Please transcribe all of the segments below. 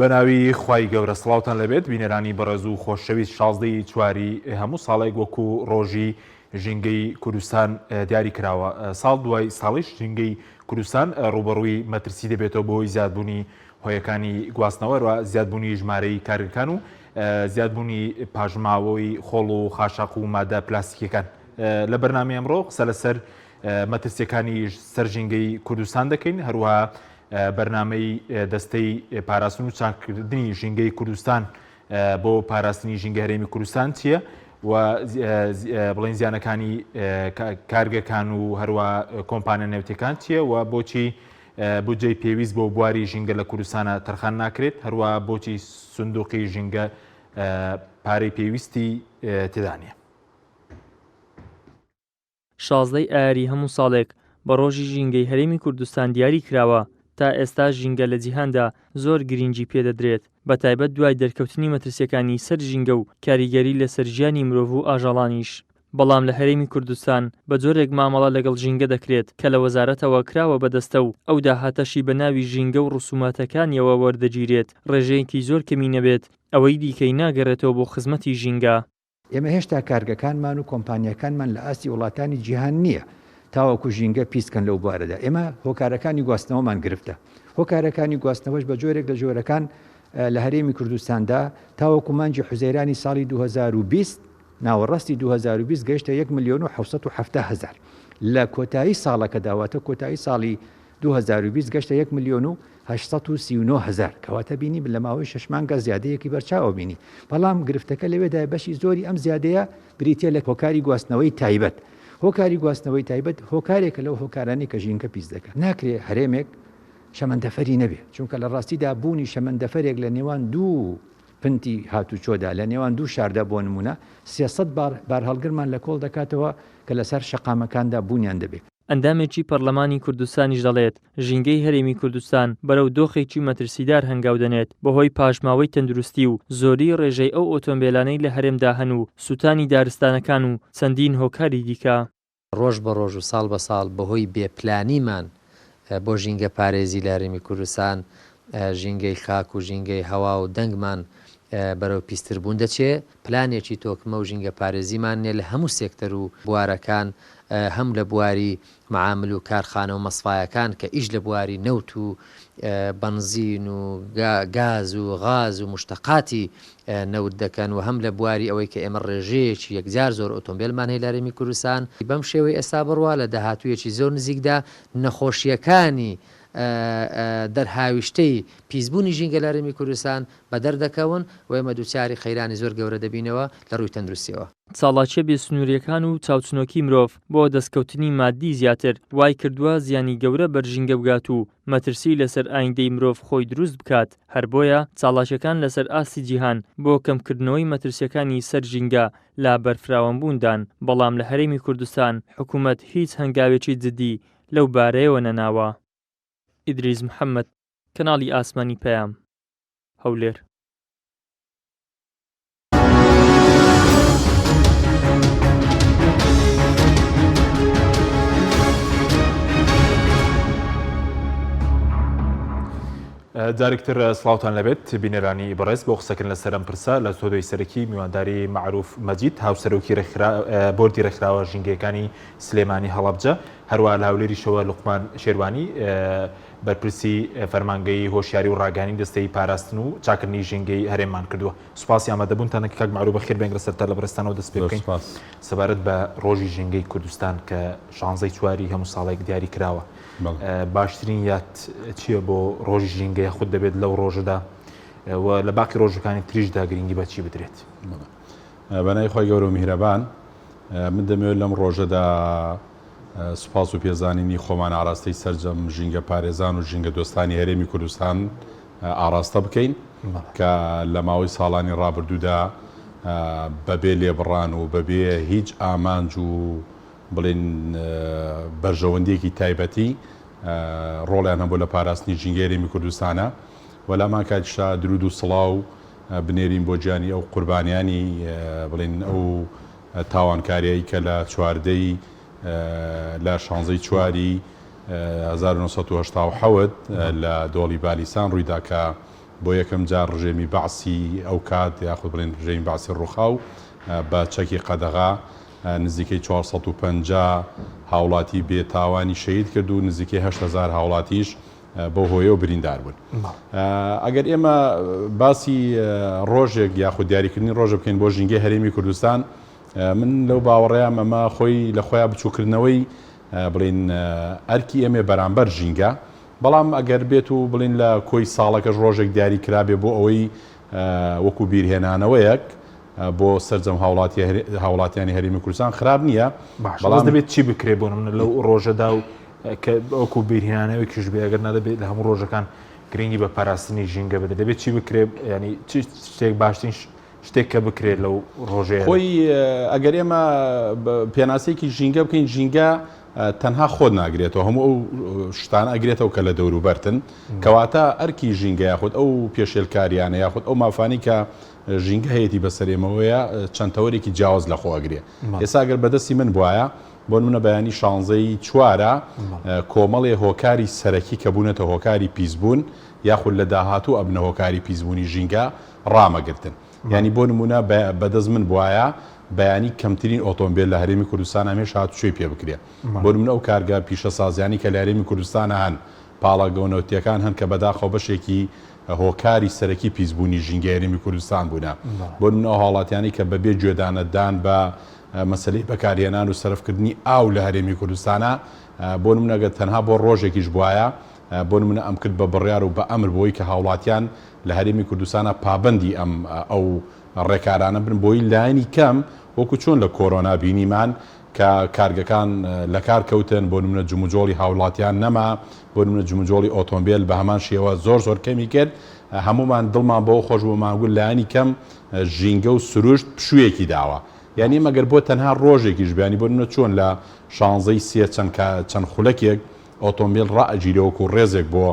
بەناوی خوای گەورە سڵاوتان لێبێت بینەرانی بەڕێز و خۆشەویست شازدەی چواری هەموو ساڵێک وەکو ڕۆژی ژینگەی کوردستان دیاری کراوە ساڵ دوای ساڵیش ژینگەی کوردستان ڕووبەڕووی مەترسی دەبێتەوە بەهۆی زیادبوونی هۆیەکانی گواستنەوە و زیادبوونی ژمارەی کارگەکان و زیادبوونی پاشماوەی خۆڵ و خاشاک و مادە پلاستیکیەکان لە بەرنامەی ئەمڕۆ قسە لەسەر مەترسیەکانی سەر ژینگەی کوردستان دەکەین هەروەها بەرنامەی دەستەی پاراستن و چاککردنی ژینگەی کوردستان بۆ پاراستنی ژینگە هەرێمی کوردستان چییە و بڵێن زیانەکانی کارگەکان و هەروە کۆمپانیا نەوتەکان چییە و بۆچی بودجەی پێویست بۆ بواری ژینگە لە کوردستانە تەرخان ناکرێت هەروە بۆچی سندوقی ژینگە پارەی پێویستی تێدا نییە. شازدەی ئایاری هەموو ساڵێک بە ڕۆژی ژینگەی هەرێمی کوردستان دیاری کراوە، تا ئێستا ژینگە لە جیهاندا زۆر گرینگی پێ دەدرێت، بە تایبەت دوای دەرکەوتنی مەترسیەکانی سەر ژینگە و کاریگەری لەسەر ژیانی مرۆڤ و ئاژەڵانیش. بەڵام لە هەرێمی کوردستان بە جۆرێک مامەڵە لەگەڵ ژینگە دەکرێت کە لە وەزارەتەوە کراوە بە دەستە و ئەو داهاتەشی بە ناوی ژینگە و ڕسوماتەکانیەوە وەردەگیرێت ڕێژەیەکی زۆر کەمی نەبێت ئەوەی دیکەی ناگەرێتەوە بۆ خزمەتی ژینگە. ئێمە هێشتا کارگەکانمان و کۆمپانیاکانمان لە ئاستی وڵاتانی جیهان نییە تاوەکو ژینگە پیس کەن لەو بوارەدا. ئێمە هۆکارەکانی گواستنەوەمان گرفتە. هۆکارەکانی گواستنەوەش بە جۆرێک لە جۆرەکان لە هەرێمی کوردستاندا تاوەکو مانگی حوزەیرانی ساڵی 2020 ناوەڕاستی 2020 گەیشتە 1 ملیۆن و 770 هەزار. لە کۆتایی ساڵەکەدا واتە کۆتایی ساڵی 2020 گەشتە 1 ملیۆن و 839 هەزار. کەواتە بینی لە ماوەی شەش مانگا زیادەیەکی بەرچاوە بینی. بەڵام گرفتەکە لەوێدایە بەشی زۆری ئەم زیادەیە بریتیە لە هۆکاری گواستنەوەی تایبەت. هۆکاری گواستنەوەی تایبەت هۆکارێکە لەو هۆکارانەی کە ژینگە پیس دەکات. ناکرێ هەرێمێک شەمەندەفەری نەبێ، چونکە لە ڕاستیدا بوونی شەمەندەفەرێک لە نێوان دوو پنتی هاتوچۆدا، لە نێوان دوو شاردا بۆ نموونە 300 بارهەڵگرمان لە کۆڵ دەکاتەوە کە لەسەر شەقامەکاندا بوونیان دەبێ. ئەندامێکی پەرلەمانی کوردستانیش دەڵێت، ژینگەی هەرێمی کوردستان بەرەو دۆخێکی مەترسیدار هەنگاو دەنێت بەهۆی پاشماوەی تەندروستی و زۆریی ڕێژەی ئەو ئۆتۆمبێلانەی لە هەرێمدا هەن و سوتانی دارستانەکان و چەندین هۆکاری دیکە. ڕۆژ بە ڕۆژ و ساڵ بە ساڵ بەهۆی بێ پلانیمان بۆ ژینگە پارێزی لە هەرێمی کوردستان ژینگەی خاک و ژینگەی هەوا و دەنگمان بەرەو پیستر بوون دەچێ. پلانێکی تۆکمە و ژینگە پارێزیمان نیە لە هەموو سێکتەر و بوارەکان هەم لە بواری معامل و کارخانە و مەسفایەکان کە ئیش لە بواری نەوت و بەنزین و گاز و غاز و موشتەقاتی نەوت دەکەن و هەم لە بواری ئەوەی کە ئێمە ڕێژەیەکی یەکجار زۆر ئۆتۆمبێلمان هەیە لە هەرێمی کوردستان. بەم شێوەی ئێستا بڕوا لە داهاتوویەکی زۆر نزیکدا نەخۆشییەکانی دەرهاویشتەی پیسبوونی ژینگە لە هەرێمی کوردستان بەدەر دەکەون و ئێمە دووچاری قەیرانی زۆر گەورە دەبینەوە لە ڕووی تەندروستیەوە. چاڵاکیە بێ سنووریەکان و چاوچنۆکی مرۆڤ بۆ دەستکەوتنی ماددی زیاتر وای کردووە زیانی گەورە بەر ژینگە بگات و مەترسی لەسەر ئایندەی مرۆڤ خۆی دروست بکات، هەر بۆیە چاڵاکیەکان لەسەر ئاستی جیهان بۆ کەمکردنەوەی مەترسیەکانی سەر ژینگە لە بەرفراوانبووندان، بەڵام لە هەرێمی کوردستان حکومەت هیچ هەنگاوێکی جدی لەو بارەیەوە نەناوە. ئیدریس محەمەد، کەناڵی ئاسمانی پەیام، هەولێر. جارێکتر سڵاوتان لەبێت بینەرانی بەڕێز بۆ قسەکردن لەسەر ئەم پرسە لە ستۆدیۆی سەرەکی میوانداری مەعروف مەجید هاوسەرۆکی بۆردی ڕێکخراوە ژینگەیەکانی سلێمانی هەڵەبجە هەروە لە هەولێریشەوە لوقمان شێروانی بەرپرسی فەرمانگەی هۆشیاری و ڕاگەیاندنی دەستەی پاراستن و چاکردنی ژینگەی هەرێممان کردووە. سوپاسی ئامادەبوونتان دەکەین کاک مەعروف بەخێر بێن لە سەرەتا لە بەڕێزتانەوە دەست پێ بکەین سەبارەت بە ڕۆژی ژینگەی کوردستان کە شانزەی چواری هەموو ساڵێک دیاری کراوە باشترین یاد چییە بۆ ڕۆژی ژینگە یاخود دەبێت لەو ڕۆژەدا و لە باقی ڕۆژەکانی تریشدا گرنگی بە چی بدرێت؟ بەناوی خوای گەورە و میهرەبان من دەمەوێت لەم ڕۆژەدا سوپاس و پێزانینی خۆمان ئاراستەی سەرجەم ژینگە پارێزان و ژینگە دۆستانی هەرێمی کوردستان ئاراستە بکەین کە لە ماوەی ساڵانی ڕابردوودا بەبێ لێبڕان و بەبێ هیچ ئامانج و بڵێن بەرژەوەندیەکی تایبەتی ڕۆڵیان هەبوو لە پاراستنی ژینگەی هەرێمی کوردستانە و لامان کاتیشا درود و سڵاو بنێرین بۆ گیانی ئەو قوربانیانی بڵێن ئەو تاوانکاریی کە لە چواردەی لە شانزەی چواری 1970 لە دۆڵی بالیسان ڕوویدا کە. بۆ یەکەم جار ڕژێمی بەعسی ئەو کات یاخود بڵێن ڕژێمی بەعسی ڕووخاو بە چەکی قەدەغە نزیکەی 450 هاوڵاتی بێ تاوانی شەهید کرد و نزیکەی 8000 هاوڵاتیش بەو هۆیەوە بریندار بوون. ئەگەر ئێمە باسی ڕۆژێک یاخود دیاریکردنی ڕۆژە بکەین بۆ ژینگەی هەرێمی کوردستان من لەو باوەڕەیام ئەمە خۆی لە خۆیان بچووکردنەوەی بڵین ئەرکی ئێمە بەرامبەر ژینگە بەڵام ئەگەر بێت و بڵین لە کۆی ساڵەکەش ڕۆژێک دیاری کرابێ بۆ ئەوەی وەکو بیرهێنانەوەیەک بۆ سەرجەم هاوڵاتیانی هەرێمی کوردستان خراپ نییە بەڵام دەبێت چی بکرێ بۆ منە لەو ڕۆژەدا و کە وەکو بیرهێنانەوەیکیش بێ ئەگەر نادەبێت لە هەموو ڕۆژەکان گرنگی بە پاراستنی ژینگە بدە دەبێت چی بکرێ ینی چ شتێک باشترین شتێک کە بکرێت لەو ڕۆژەیە خۆی ئەگەر ئێمە پێناسەیەکی ژینگە بکەین ژینگە تەنها خۆت ناگرێتەوە هەموو ئەو شتانە ئەگرێتەوە کە لە دەوروبەرتن کەواتە ئەرکی ژینگە یاخود ئەو پێشێلکاریانە یاخود ئەو مافانی کە ژینگە هەیەی بەسەر ئێمەوەیە چەند تەوەرێکی جیاواز لە خۆ ئەگرێ ئێستا گەر بەدەستی من بوایە بۆ نمونە بەیانی شانزەی چوارە کۆمەڵێ هۆکاری سەرەکی کە بوونەتە هۆکاری پیسبوون یاخود لە داهاتوو ئەبنە هۆکاری پیسبوونی ژینگە ڕامەگرتن یانی بۆ نمونە بەدەست من بوایە بەیانی کەمترین ئۆتۆمبێل لە هەرێمی کوردستان هەمێش هاتوچۆی پێ بکرێ بۆ نمونە ئەو کارگە پیشەسازیانی کە لە هەرێمی کوردستان هەن پاڵاوگە نەوتیەکان هەن کە بەداخەوە بەشێکی هۆکاری سەرەکی پیسبوونی ژینگەی هەرێمی کوردستان بوونە بۆ نمونە ئەو هاوڵاتیانی کە بەبێ گوێدانە دان بە مەسەلەی بەکارهێنان و سەرفکردنی ئاو لە هەرێمی کوردستانە بۆ نمونە گەر تەنها بۆ ڕۆژێکیش بوایە بۆ نمونە ئەم کرد بە بڕیار و بە ئەمر بۆی کە هاوڵاتیان لە هەرێمی کوردستانە پابەندی ئەم ئەو ڕێکارانە بن بۆی لایەنی کەم وەکو چۆن لە کۆرۆنا بینیمان کە کارگەکان لەکار کەوتن بۆ نمونە جموجۆڵی هاوڵاتیان نەما بۆ نمونە جموجۆڵی ئۆتۆمبێل بە هەمان شێوە زۆر زۆر کەمی کرد هەمومان دڵمان بەوە خۆش بوو مانگول لایەنی کەم ژینگە و سروشت پشوویەکی داوە یانی مەگەر بۆ تەنها ڕۆژێکیش بیانی بۆ نمونە چۆن لە شانزەی سێ چەند چەند خولەکێک ئۆتۆمبیل ڕائەگیرێ وەکو ڕێزێک بۆ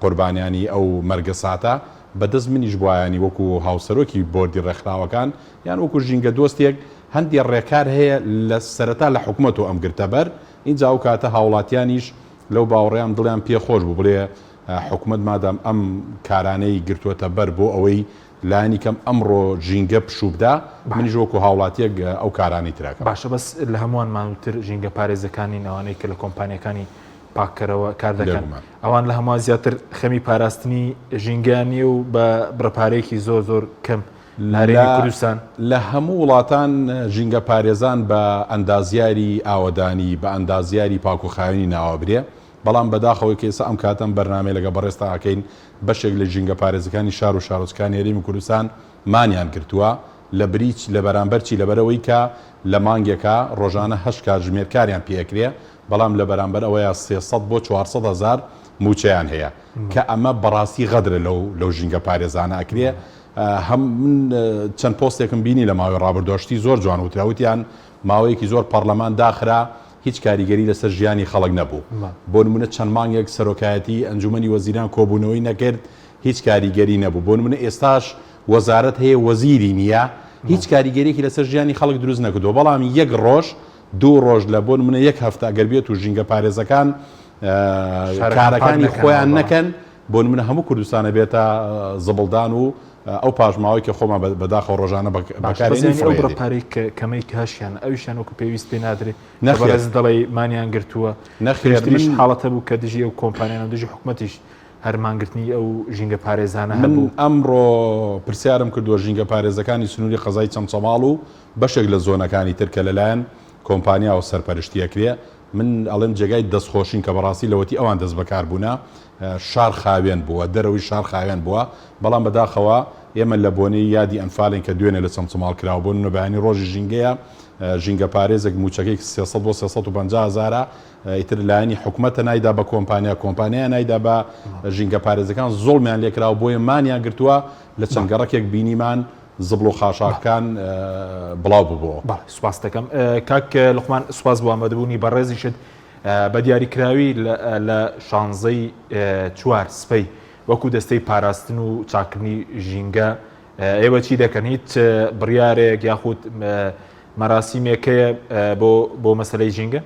قوربانیانی ئەو مەرگەساتە، بەدەست منیش بوایانی وەکو هاوسەرۆکی بۆردی ڕێکخراوەکان یان وەکو ژینگە دۆستێک هەندێ ڕێکار هەیە لە سەرەتا لە حکومەتەوە ئەم گرتە بەر ئینجا ئەو کاتە هاوڵاتیانیش لەو باوەڕەیام دڵیان پێ خۆش بوو بڵێ حکومەت مادام ئەم کارانەی گرتووەتە بەر بۆ ئەوەی لانی کەم ئەمڕۆ ژینگە پشوو بدا، منیش وەکو هاوڵاتیەک ئەو کارانەی تر ئەکەم. باشە بەس لە هەمووان ماندووتر ژینگە پارێزەکان نین ئەوانەی کە لە کۆمپانیاکانی پاککەرەوە کار دەکەن بێگومان. ئەوان لە هەمووان زیاتر خەمی پاراستنی ژینگەیان نییە و بە بڕە پارەیەکی زۆر زۆر کەم لە هەرێمی لە کوردستان. لە هەموو وڵاتان ژینگە پارێزان بە ئەندازیاری ئاوەدانی، بە ئەندازیاری پاک و خاوێنی ناوەبرێ، بەڵام بەداخەوەی کە ئێستا ئەم کاتە ئەم بەرنامەیە لەگەڵ بەڕێزتا ئەکەین بەشێک لە ژینگەپارێزەکانی شار و شارۆچکانی هەرێمی کوردستان مانیان گرتووە لە بری لە بەرامبەر چی لەبەرئەوەی کە لە مانگێکا ڕۆژانە هەشت کاتژمێر کاریان پێ ئەکرێ بەڵام لە بەرامبەر ئەوەیا 300 بۆ 400 هەزار مووچەیان هەیە کە ئەمە بەڕاستی غەدرە لەو لەو ژینگەپارێزانە ئەکرێ هەم من چەند پۆستێکم بینی لە ماوەی ڕابردووە شتی زۆر جوان وترا وتیان ماوەیەکی زۆر پەڕلەمان داخرا هیچ کاریگەری لەسەر ژیانی خەڵک نەبوو. بۆ نمونە چەند مانگێک سەرۆکایەتی ئەنجومەنی وەزیران کۆبوونەوەی نەکرد، هیچ کاریگەری نەبوو. بۆ نمونە ئێستاش وەزارەت هەیە وەزیری نییە، هیچ کاریگەریەکی لەسەر ژیانی خەڵک دروست نەکردووە. بەڵام یەک ڕۆژ، دوو ڕۆژ لە بۆ نمونە یەک هەفتە ئەگەر بێت و ژینگەپارێزەکان کارەکانی خۆیان نەکەن، بۆ نمونە هەموو کوردستان ئەبێتە زبڵدان و ئەو پاشماوەی کە خۆمان بەداخەوە ڕۆژانە بەکارێنین ئەو بڕە پارەی کە کەمەی کە هەشیان ئەویشیان وەکو پێویست پێ نادرێ نەخێر دەڵێی مانیان گرتووە نەخێر پێشتریش حاڵەت هەبوو کە دژی ئەو کۆمپانیانە و دژی حکومەتیش هەر مانگرتنی ئەو ژینگە پارێزانە من هەبوو. ئەمڕۆ پرسیارم کردووە ژینگە پارێزەکانی سنووری قەزای چەمچەماڵ و بەشێک لە زۆنەکانی تر کە لەلایەن کۆمپانیاوە سەرپەرشتی ئەکرێ من ئەڵێم جێگای دەستخۆشین کە بەڕاستی لەوەتی ئەوان دەست بەکار بوونە شار خاوێن بووە، دەرەوەی شار خاوێن بووە، بەڵام بەداخەوە ئێمە لە بۆنەی یادی ئەنفالێن کە دوێنێ لە چەمچەماڵ کراوە، بۆ نمونە بەیانی ڕۆژی ژینگەیە، ژینگەپارێزێک مووچەکەی 300 بۆ 350 هەزارە، ئیتر لایەنی حکومەتە نایدا بە کۆمپانیا، کۆمپانیا نایدا بە ژینگەپارێزەکان، زوڵمیان لێکراوە، بۆیە مانیان گرتووە، لە چەند گەڕەکێک بینیمان زبڵ و خاشاکان بڵاو ببۆوە. بەڵێ سوپاست دەکەم کاک لوقمان، سوپاس بۆ ئامادەبوونی بەڕێزیشت. بە دیاریکراوی لە شانزەی چوار سبەی وەکو دەستەی پاراستن و چاکردنی ژینگە ئێوە چی دەکەن؟ هیچ بڕیارێک یاخود مەراسیمێک هەیە بۆ بۆ مەسلەی ژینگە؟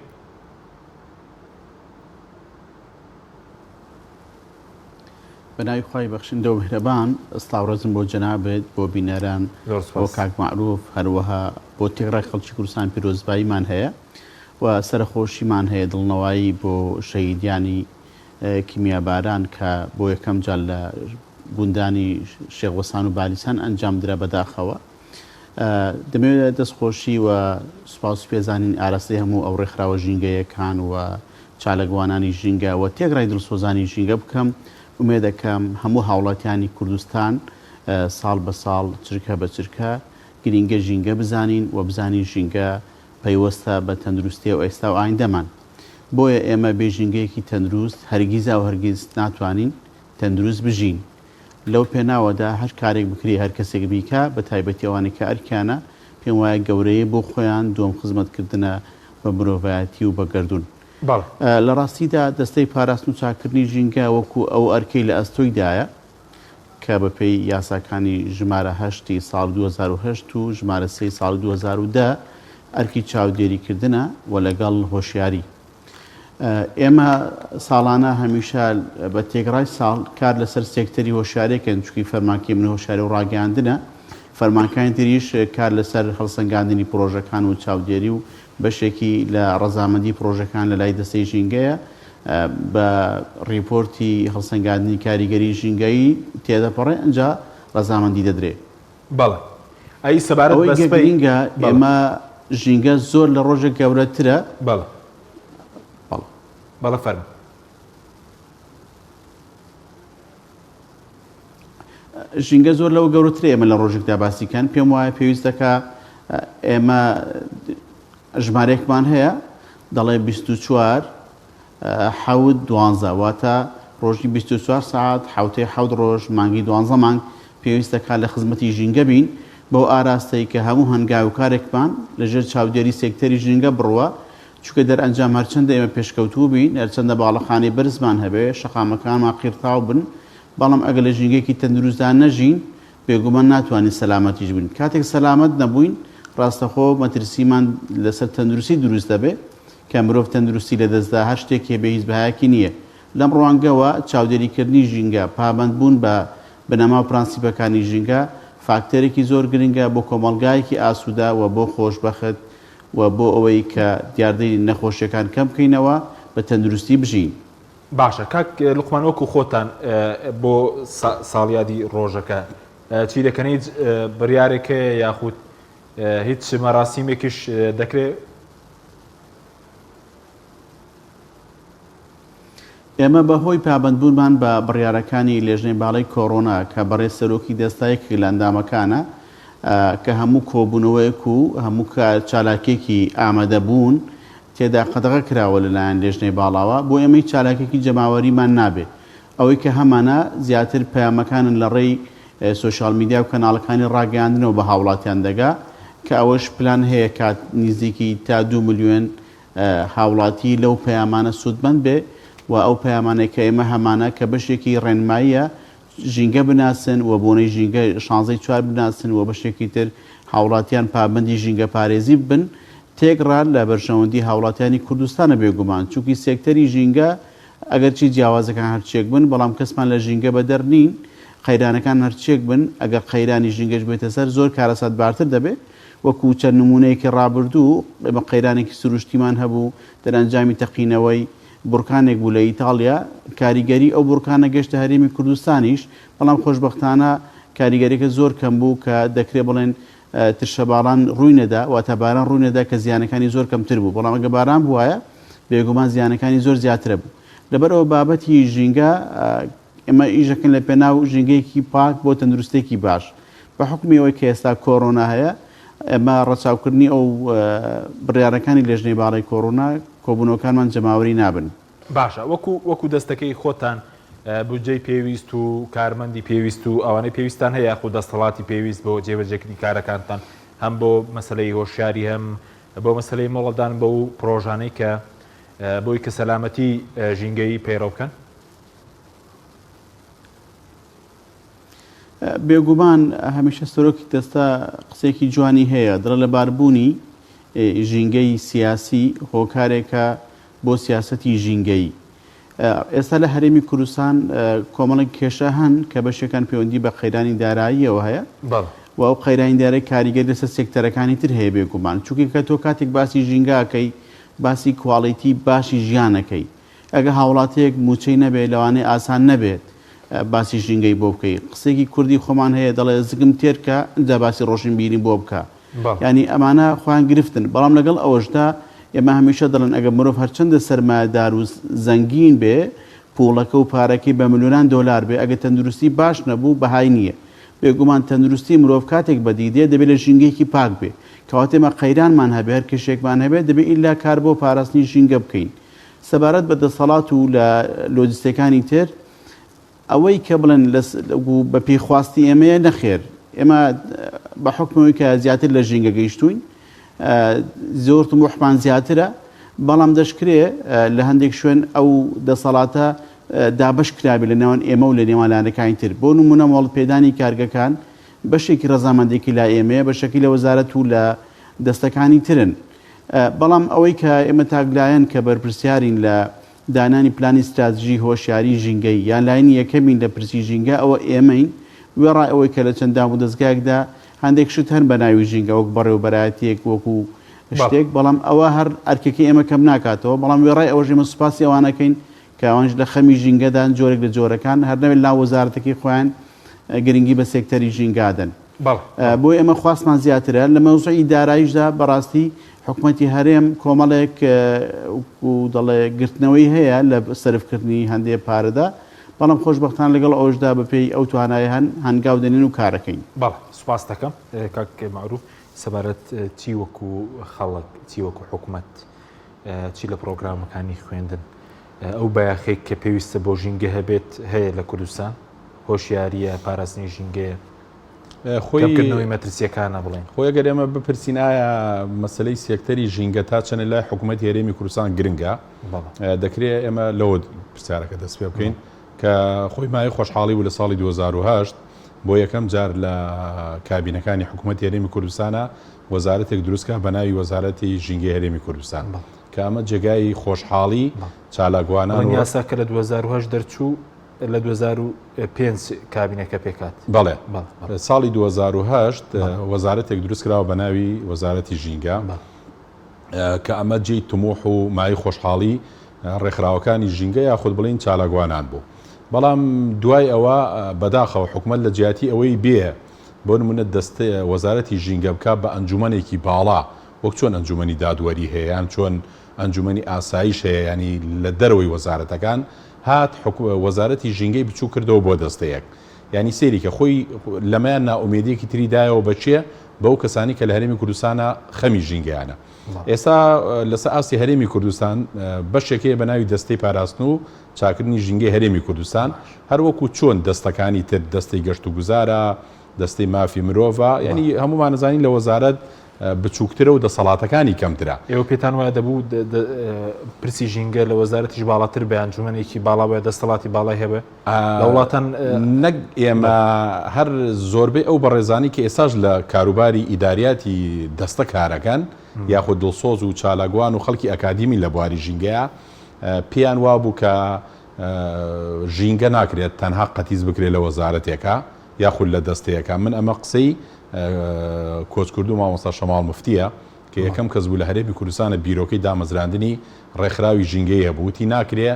بەناوی خوای بەخشندە و میهرەبان، سڵاو ڕێزم بۆ جەنابت، بۆ بینەران، زۆر بۆ سوپاس. کاک مەعروف، هەروەها بۆ تێکڕای خەڵکی کوردستان پیرۆزباییمان هەیە و سەرەخۆشیمان هەیە، دڵنەوایی بۆ شەهیدانی کیمیاباران کە بۆ یەکەم جار لە گوندانی شێخ وەسان و بالیسان ئەنجام درا بەداخەوە. دەمەوێت دەستخۆشی و سوپاس و پێزانین ئاراستەی هەموو ئەو ڕێکخراوە ژینگەیەکان و چاالکوانانی ژینگە و تێکڕای دڵسۆزانی ژینگە بکەم. ئومێدەکەم هەموو هاوڵاتیانی کوردستان ساڵ بە ساڵ چرکە بە چرکە گرینگە ژینگە بزانین و بزانین ژینگە پەیوەستە بە تەندروستی و ئێستا و ئایندەمان. بۆیە ئێمە بێ ژینگەیەکی تەندروست هەرگیزا و هەرگیز ناتوانین تەندروست بژین. لەو پێناوەدا هەر کارێک بکرێ هەر کەسێک بیکا بە تایبەتی ئەوانەی کە ئەرکیانە پێم وایە گەورەیە بۆ خۆیان دووەم خزمەت کردنە بە مرۆڤایەتی و بە گەردوون. بەڵێ. لە ڕاستیدا دەستەی پاراستن و چاککردنی ژینگە وەکو ئەو ئەرکەی لە ئەستۆیدایە کە بە پێی یاساکانی ژمارە هەشت ی ساڵی 2008 و ژمارە سێ ی ساڵی 2010 ئەرکی چاودێریکردنە و لەگەڵ هۆشیاری ئێمە ساڵانە هەمیشە بە تێکڕای ساڵ کار لەسەر سێکتەری هۆشیارێکن چونکی فەرمانکەی من هۆشیاری و ڕاگەیاندنە فەرمانکانی تریش کار لەسەر هەڵسەنگاندنی پرۆژەکان و چاودێری و بەشێکی لە ڕەزامەندی پرۆژەکان لە لای دەستەی ژینگەیە بە ڕیپۆرتی هەڵسەنگاندنی کاریگەری ژینگەیی تێدەپەڕێ ئەنجا ڕەزامەندی دەدرێ. بەڵێ ئەی سەبارەت ئەوەی بە گە سبەی گرینگە بەڵێ. ئێمە ژینگە زۆر لە ڕۆژێک گەورەترە. بەڵێ. بەڵێ. بەڵێ فەرموو. ژینگە زۆر لەوە گەورەترە ئێمە لە ڕۆژێکدا باسی کەن پێم وایە پێویست دەکا ئێمە ژمارەیەکمان هەیە دەڵێ 24 حەوت دوانزە واتە ڕۆژی 24 سەعات حوتەی حەوت ڕۆژ مانگی دوانزە مانگ پێویست دەکات لە خزمەتی ژینگە بین بەو ئاراستەی کە هەموو هەنگاو و کارێکمان لەژێر چاودێری سێکتەری ژینگە بڕوە چونکە دەرئەنجام هەرچەندە ئێمە پێشکەوتوو بین هەرچەندە باڵەخانەی بەرزمان هەبێ شەقامەکانمان قیرتاو بن بەڵام ئەگەر لە ژینگەیەکی تەندروستدا نەژین، بێگومان ناتوانین سەلامەتیش بین. کاتێک سەلامەت نەبووین، ڕاستەخۆ مەترسیمان لەسەر تەندروستی دروست دەبێ، کە مرۆڤ تەندروستی لەدەستدا هەر شتێک هەبێ هیچ بەهایەکی نییە. لەم ڕوانگەوە چاودێریکردنی ژینگە، پابەندبوون بە بنەما و پرەنسیپەکانی ژینگە، فاکتەرێکی زۆر گرنگە بۆ کۆمەڵگایەکی ئاسوودە و بۆ خۆشبەخت و بۆ ئەوەی کە دیاردەی نەخۆشییەکان کەم بکەینەوە، بە تەندروستی بژین. باشە کاک لوقمان وەکو خۆتان بۆ ساڵیادی ڕۆژەکە چی دەکەن هیچ بڕیارێک هەیە یاخود هیچ مەراسیمێکیش دەکرێت؟ ئێمە بە هۆی پابەندبوونمان بە بڕیارەکانی لێژنەی باڵای کۆرۆنا کە بەڕێز سەرۆکی دەستە یەکێک لە ئەندامەکانە کە هەموو کۆبوونەوەیەک و هەموو چالاکیەکی ئامادەبوون تێدا قەدەغە کراوە لەلایەن لێژنەی باڵاوە، بۆ ئێمە هیچ چالاکیەکی جەماوەریمان نابێ، ئەوەی کە هەمانە زیاتر پەیامەکانن لە ڕێی سۆشیال میدیا و کەناڵەکانی ڕاگەیاندنەوە بە هاوڵاتیان دەگا، کە ئەوەش پلان هەیە کات نیزیکی تا دوو ملیۆن هاوڵاتی لەو پەیامانە سوودمەند بێ و ئەو پەیامانەی کە ئێمە هەمانە کە بەشێکی ڕێنماییە ژینگە بناسن و بۆنەی ژینگە شانزەی چوار بناسن و بەشێکی تر هاوڵاتیان پابەندی ژینگەپارێزی ببن تێکڕا لە بەرژەوەندی هاوڵاتیانی کوردستانە بێگومان چونکی سێکتەری ژینگە ئەگەرچی جیاوازەکان هەرچیەک بن بەڵام کەسمان لە ژینگە بەدەر نین قەیرانەکان هەرچیەک بن ئەگەر قەیرانی ژینگەش بێتە سەر زۆر کارەساتبارتر دەبێ وەکو چەند نمونەیەکی ڕابردوو ئێمە قەیرانێکی سروشتیمان هەبوو دەرئەنجامی تەقینەوەی بورکانێک بوو لە ئیتاڵیا، کاریگەری ئەو بورکانە گەشتە هەرێمی کوردستانیش، بەڵام خۆشبەختانە کاریگەریەکە زۆر کەم بوو کە دەکرێ بڵێن ترشەباڵان ڕووی نەدا، واتە باران ڕووی نەدا کە زیانەکانی زۆر کەمتر بوو، بەڵام ئەگەر باران بوایە بێگومان زیانەکانی زۆر زیاترە بوو. لەبەرئەوە بابەتی ژینگە ئێمە ئیش دەکەین لە پێناو ژینگەیەکی پاک بۆ تەندروستیەکی باش. بە حوکمی ئەوەی کە ئێستا کۆرۆنا هەیە، ئێمە ڕەچاوکردنی ئەو بڕیارەکانی لێژنەی باڵای کۆرۆنا، کۆبوونەوەکانمان جەماوەری نابن. باشە وەکو وەکو دەستەکەی خۆتان بودجەی پێویست و کارمەندی پێویست و ئەوانەی پێویستتان هەیە یاخود دەستەڵاتی پێویست بۆ جێبەجێکردنی کارەکانتان هەم بۆ مەسەلەی هۆشیاری هەم بۆ مەسەلەی مۆڵەتدان بەو پڕۆژانەی کە بۆی کە سەلامەتی ژینگەیی پەیڕەو بکەن؟ بێگومان هەمیشە سەرۆکی دەستە قسەیەکی جوانی هەیە دڵە لەباربوونی ژینگەی سیاسی هۆکارێکە بۆ سیاسەتی ژینگەیی. ئێستا لە هەرێمی کوردستان کۆمەڵێک کێشە هەن کە بەشێکان پەیوەندی بە قەیرانی داراییەوە هەیە و ئەو قەیرانی دارایی کاریگەری لەسەر سێکتەرەکانی تر هەیە بێگومان چونکە کە تۆ کاتێک باسی ژینگاکەی باسی کواڵیتی باشی ژیانەکەی ئەگە هاوڵاتیەک موچەی نەبێ لەوانەیە ئاسان نەبێت باسی ژینگەی بۆ بکەی قسێکی کوردی خۆمان هەیە دەڵێ زگم تێرکە ئینجا باسی ڕۆشنبیریم بۆ بکە یانی ئەمانە خۆیان گرفتن بەڵام لەگەڵ ئەوەشدا ئێمە هەمیشە دەڵێن ئەگەر مرۆڤ هەرچەندە سەرمایەدار و زەنگین بێ پوڵەکە و پارەکەی بە ملیۆنان دۆلار بێ ئەگەر تەندروستی باش نەبوو بەهای نییە بێگومان تەندروستی مرۆڤ کاتێک بەدی دێ دەبێ لە ژینگەیەکی پاک بێ کەواتە ئێمە قەیرانمان هەبێ هەر کێشەیەکمان هەبێ دەبێ ئیلا کار بۆ پاراستنی ژینگە بکەین سەبارەت بە دەسەڵات و لە لۆجستیەکانی تر ئەوەی کە بڵێن بە پێی خواستی ئێمەیە نەخێر ئێمە بە حکمەوەی کە زیاتر لە ژینگە گەیشتوین زۆر تموحمان زیاترە بەڵام دەشکرێ لە هەندێک شوێن ئەو دەسەڵاتە دابش کرابێ لە نێوان ئێمە و لە نێوان لایەنەکانی تر بۆ نمونە مۆڵەت پێدانی کارگەکان بەشێکی ڕەزامەندێکی لای ئێمەیە بەشەکی لە وەزارەت و لە دەستەکانی ترن بەڵام ئەوەی کە ئێمە تاکلایەن کە بەرپرسیارین لە دانانی پلانی ستراتژی هۆشیاری ژینگەیی یان لایەنی یەکەمین لە پرسی ژینگە ئەوە ئێمەین، وێڕای ئەوەی کە لە چەند دامودەزگایەکدا هەندێک شت هەن بە ناوی ژینگە وەک بەڕێوەبەرایەتییەک وەکو شتێک بەڵام ئەوە هەر ئەرکەکەی ئێمە کەم ناکاتەوە، بەڵام وێڕای ئەوەش ئێمە سوپاسی ئەوان ئەکەین کە ئەوانیش لە خەمی ژینگەدان جۆرێک لە جۆرەکان هەر نەبێت لەناو وەزارەتەکەی خۆیان گرنگی بە سێکتەری ژینگە ئەدەن. بۆیە ئێمە خواستمان زیاترە. لە مەوزوعی داراییشدا بەڕاستی حکومەتی هەرێم کۆمەڵێک و دەڵێ گرتنەوەی هەیە لە سەرفکردنی هەندێ پارەدا، بەڵام خۆشبەختانە لەگەڵ ئەوەشدا بەپێی ئەو توانایە هەن هەنگاو دەنێن و کارەکەین. بەڵێ سوپاست دەکەم کاک مەعروف. سەبارەت چی وەکو خەڵک، چی وەکو حکومەت، چی لە پڕۆگرامەکانی خوێندن ئەو بایەخەی کە پێویستە بۆ ژینگە هەبێت هەیە لە کوردستان؟ هۆشیارییە، پاراستنی ژینگەیە، خۆی کەمکردنەوەی مەترسییەکانە بڵێین. خۆی ئەگەر ئێمە بپرسین ئایا مەسەلەی سێکتەری ژینگە تا چەندە لای حکوومەتی هەرێمی کوردستان گرنگە، دەکرێ ئێمە لەوە پرسیارەکە دەست پێ بکەین کە خۆی مایەی خۆشحاڵی بوو لە ساڵی 2008 بۆ یەکەم جار لە کابینەکانی حکوومەتی هەرێمی کوردستانە وەزارەتێک دروستکرا بە ناوی وەزارەتی ژینگەی هەرێمی کوردستان کە ئەمە جێگای خۆشحاڵی چالاکوانان و یاسا کە لە 2008 دەرچوو لە 2005 کابینەکە پێکهات. بەڵێ ساڵی 2008 وەزارەتێک دروست کراوە بە ناوی وەزارەتی ژینگە کە ئەمە جێی تموح و مایەی خۆشحاڵی ڕێکخراوەکانی ژینگە یاخود بڵین چالاکوانان بوو. بەڵام دوای ئەوە بەداخەوە حکومەت لە جیاتی ئەوەی بێ بۆ نمونە دەستە وەزارەتی ژینگە بکا بە ئەنجومەنێکی باڵا وەک چۆن ئەنجومەنی دادوەری هەیە یان چۆن ئەنجومەنی ئاسایش هەیە یانی لە دەرەوەی وەزارەتەکان هات وەزارەتی ژینگەی بچوک کردەوە بۆ دەستەیەک یانی سەیری کە خۆی لەمەیان نائومێدیەکی تری دایەوە بە کێ بەو کەسانی کە لە هەرێمی کوردستانە خەمی ژینگەیانە ئێستا لەسەر ئاستی هەرێمی کوردستان بەشێک هەیە بە ناوی دەستەی پاراستن و چاکردنی ژینگەی هەرێمی کوردستان هەروەکو چۆن دەستەکانی تر دەستەی گەشت و گوزارە دەستەی مافی مرۆڤە یعنی هەمومانەزانین لە وەزارەت بچووکترە و دەسەڵاتەکانی کەمترە. ئێوە پێتان وایە دەبوو پرسی ژینگە لە وەزارەتیش باڵاتر بێ، ئەنجومەنێکی باڵا بێ، دەستەڵاتی باڵای هەبێ لە وڵاتان؟ نەک ئێمە، هەر زۆربەی ئەو بەڕێزانەی کە ئێستاش لە کاروباری ئیداریاتی دەستە کارەکەن یاخود دڵسۆز و چالاکوان و خەڵکی ئەکادیمین لە بواری ژینگەیا پێیان وابوو کە ژینگە ناکرێت تەنها قەتیس بکرێت لە وەزارەتێکا یاخود لە دەستەیەکا. من ئەمە قسەی کۆچکردوو مامۆستا شەماڵ مفتییە کە یەکەم کەس بوو لە هەرێمی کوردستانە بیرۆکەی دامەزراندنی ڕێکخراوی ژینگەیی هەبوو وتی ناکرێ